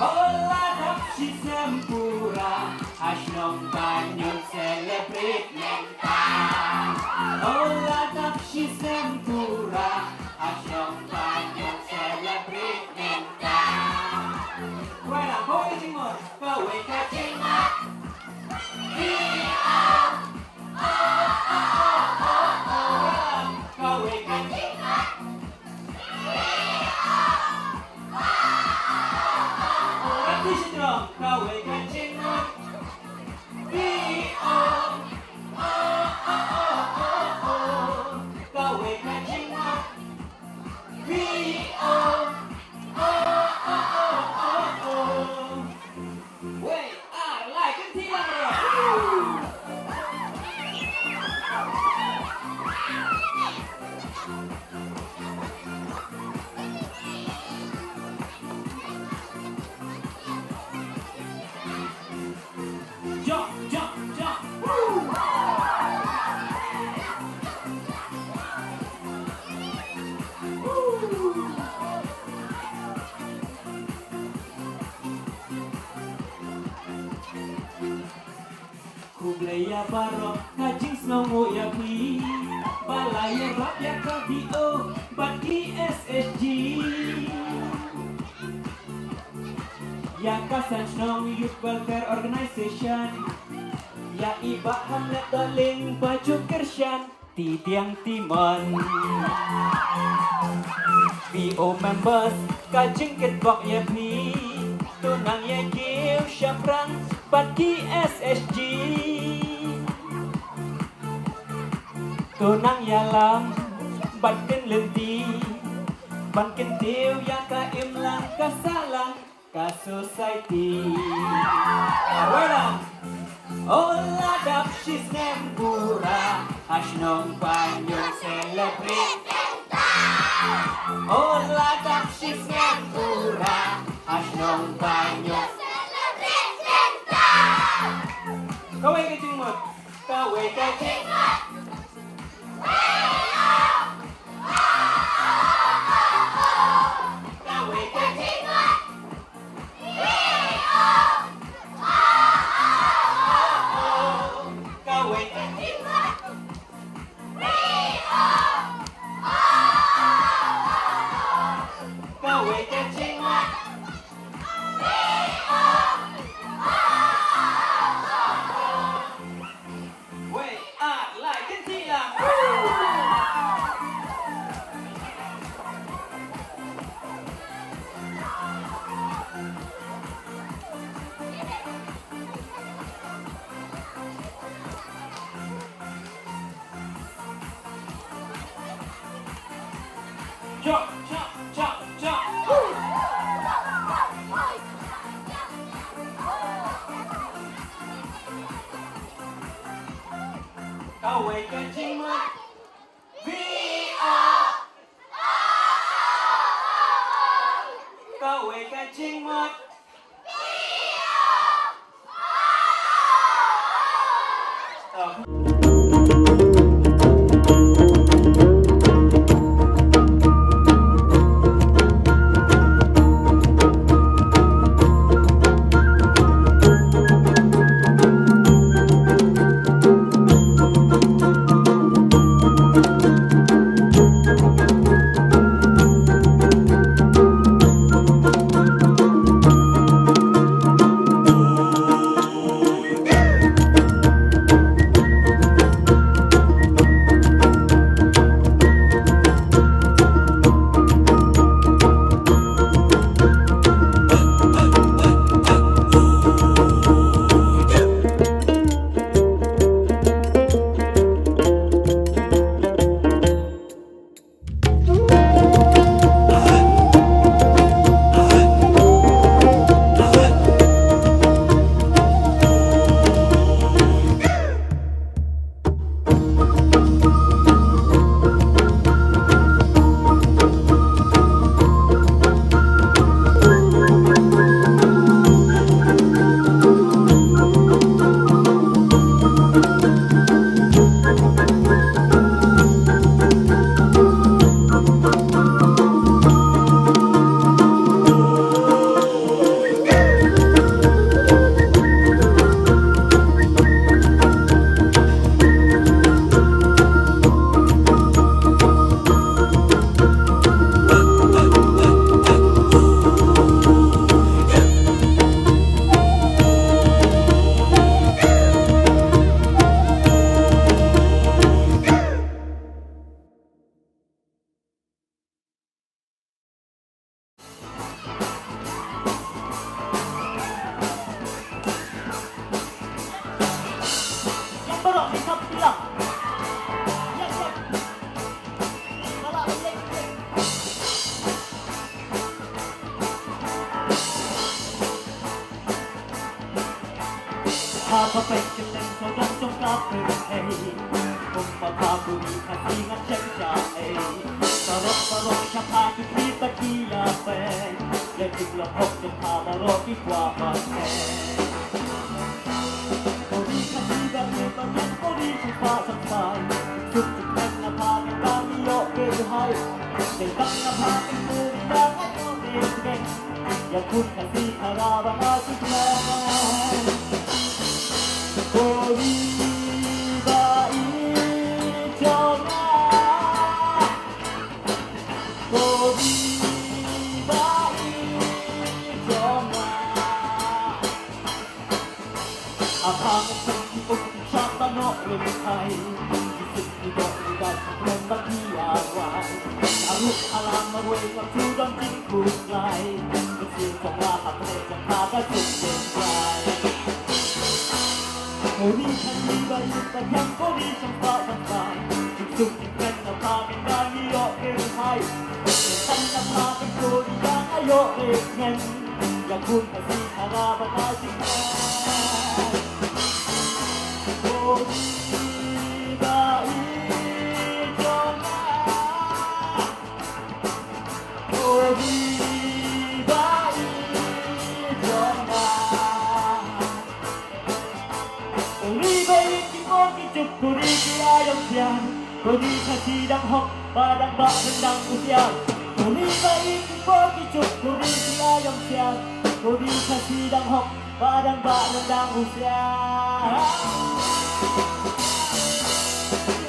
Oh la dap shisnem pura, ha shnong Panyung celebrate mynta. Oh la dap shisnem pura, ha shnong Panyung celebrate mynta. Kawei ka jingmut, kawei ka jingmut. Kawei ka jingmut. Repetition dong. Kawei ka jingmut. V O, O, O, O, O, O. Kawei ka jingmut. V O, O, O, O, O, O. Wei, ar, lai, kynthih lang baroh. Jump, jump, jump. Woo! Woo! Khublei ïa baroh, ka jingsngewnguh ïa phi ba la ïarap ïa ka V O bad ki S H G. Ïa ka San Shnong Youth Welfare Organization, ïa i Bah Hamlet Dohling, Bah Ju Kyrshan, Ti Diang Ti Mon. V O members, ka jingkitbok ïa phi, to nang ïa kiew shaphrang bad ki S H G. To nang ïalam bad kin lynti ban kyntiew ïa ka imlang ka sahlang ka society. Kawei lang. Oh la dap shisnem pura, ha shnong Panyung celebrate. Oh la dap shisnem pura, ha shnong Panyung. Kawei ka jingmut, kawei ka jingmut. Kawei ka jingmut. Kawei ka jingmut. Kawei ka jingmut. Wei, ar, Kawei ka jingmut. V O. Kawei ka jingmut. Haba peit kylleng sawdong jong ka pyrthei, kum ba pha puri Khasi ngan shem shaei. Baroh baroh sha pha ki khlieh bad ki ïapei, ïa ki lok hok jong pha baroh ki kwah ban peit. Ko ri Khasi ba ïeit ba ïeng, ko ri shangpha shangphai, suk suk na pha, ngi ïoh peit duhai. Tang na pha, ko ri ba ngi ïoh peit duhai. Ïa khun Khasi Khara ba nga suk lai. Ko ri ba ïeit jong nga. Ko ri ba ïeit jong nga. Apang sum ki uk ki chap ba noh rim thai. Ki sum ki dok ki dat ki kren ba ki awai. Aruk alam marwei ngam tu dong jingkhuslai. Ki sum jong la ha kre jong ka ka sum jong lai. Ko ri Khasi ba ïeit ba ïeng, ko ri shangpha shangphai. Ki sum ki kren na pha, ki kren ïoh peit duhai. Ki kren na pha, ki ko ri ba nga ïoh peit ngen. Ïa khun Khasi Khara ba nga suk lai. Ko ri ba ïeit jong nga. Ko ri ba ïeit jong nga. Ko ri ba ïeit ki por ki juk, ko ri ki aïom sian. Ko ri Khasi dang hok ba dang bah dang dang u sian. Ko ri ba ïeit ki por ki juk, ko ri ki aïom sian. Ko ri Khasi dang hok ba dang bah dang dang u sian.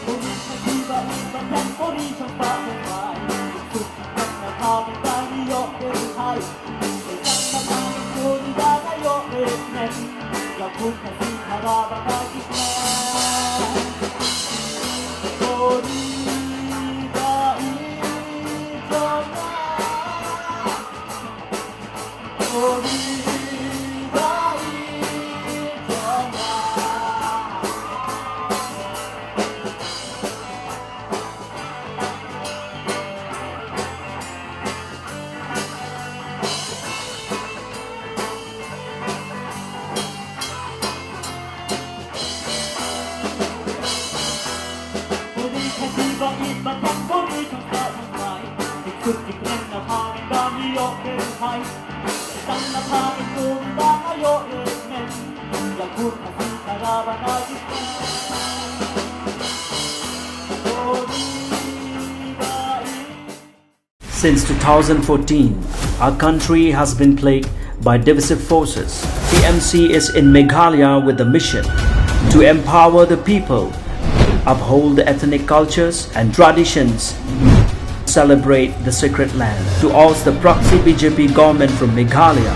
Ko ri Khasi ba ïeit ba ïeng, ko ri shangpha shangphai. Suk na pha, ba ngi ïoh peit duhai. Since two thousand fourteen, our country has been plagued by divisive forces. T M C is in Meghalaya with the mission to empower the people, uphold the ethnic cultures and traditions, celebrate the sacred land. To oust the proxy B J P government from Meghalaya,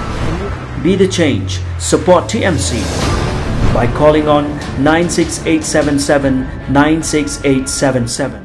be the change, support T M C by calling on nine six eight seven seven nine six eight seven seven.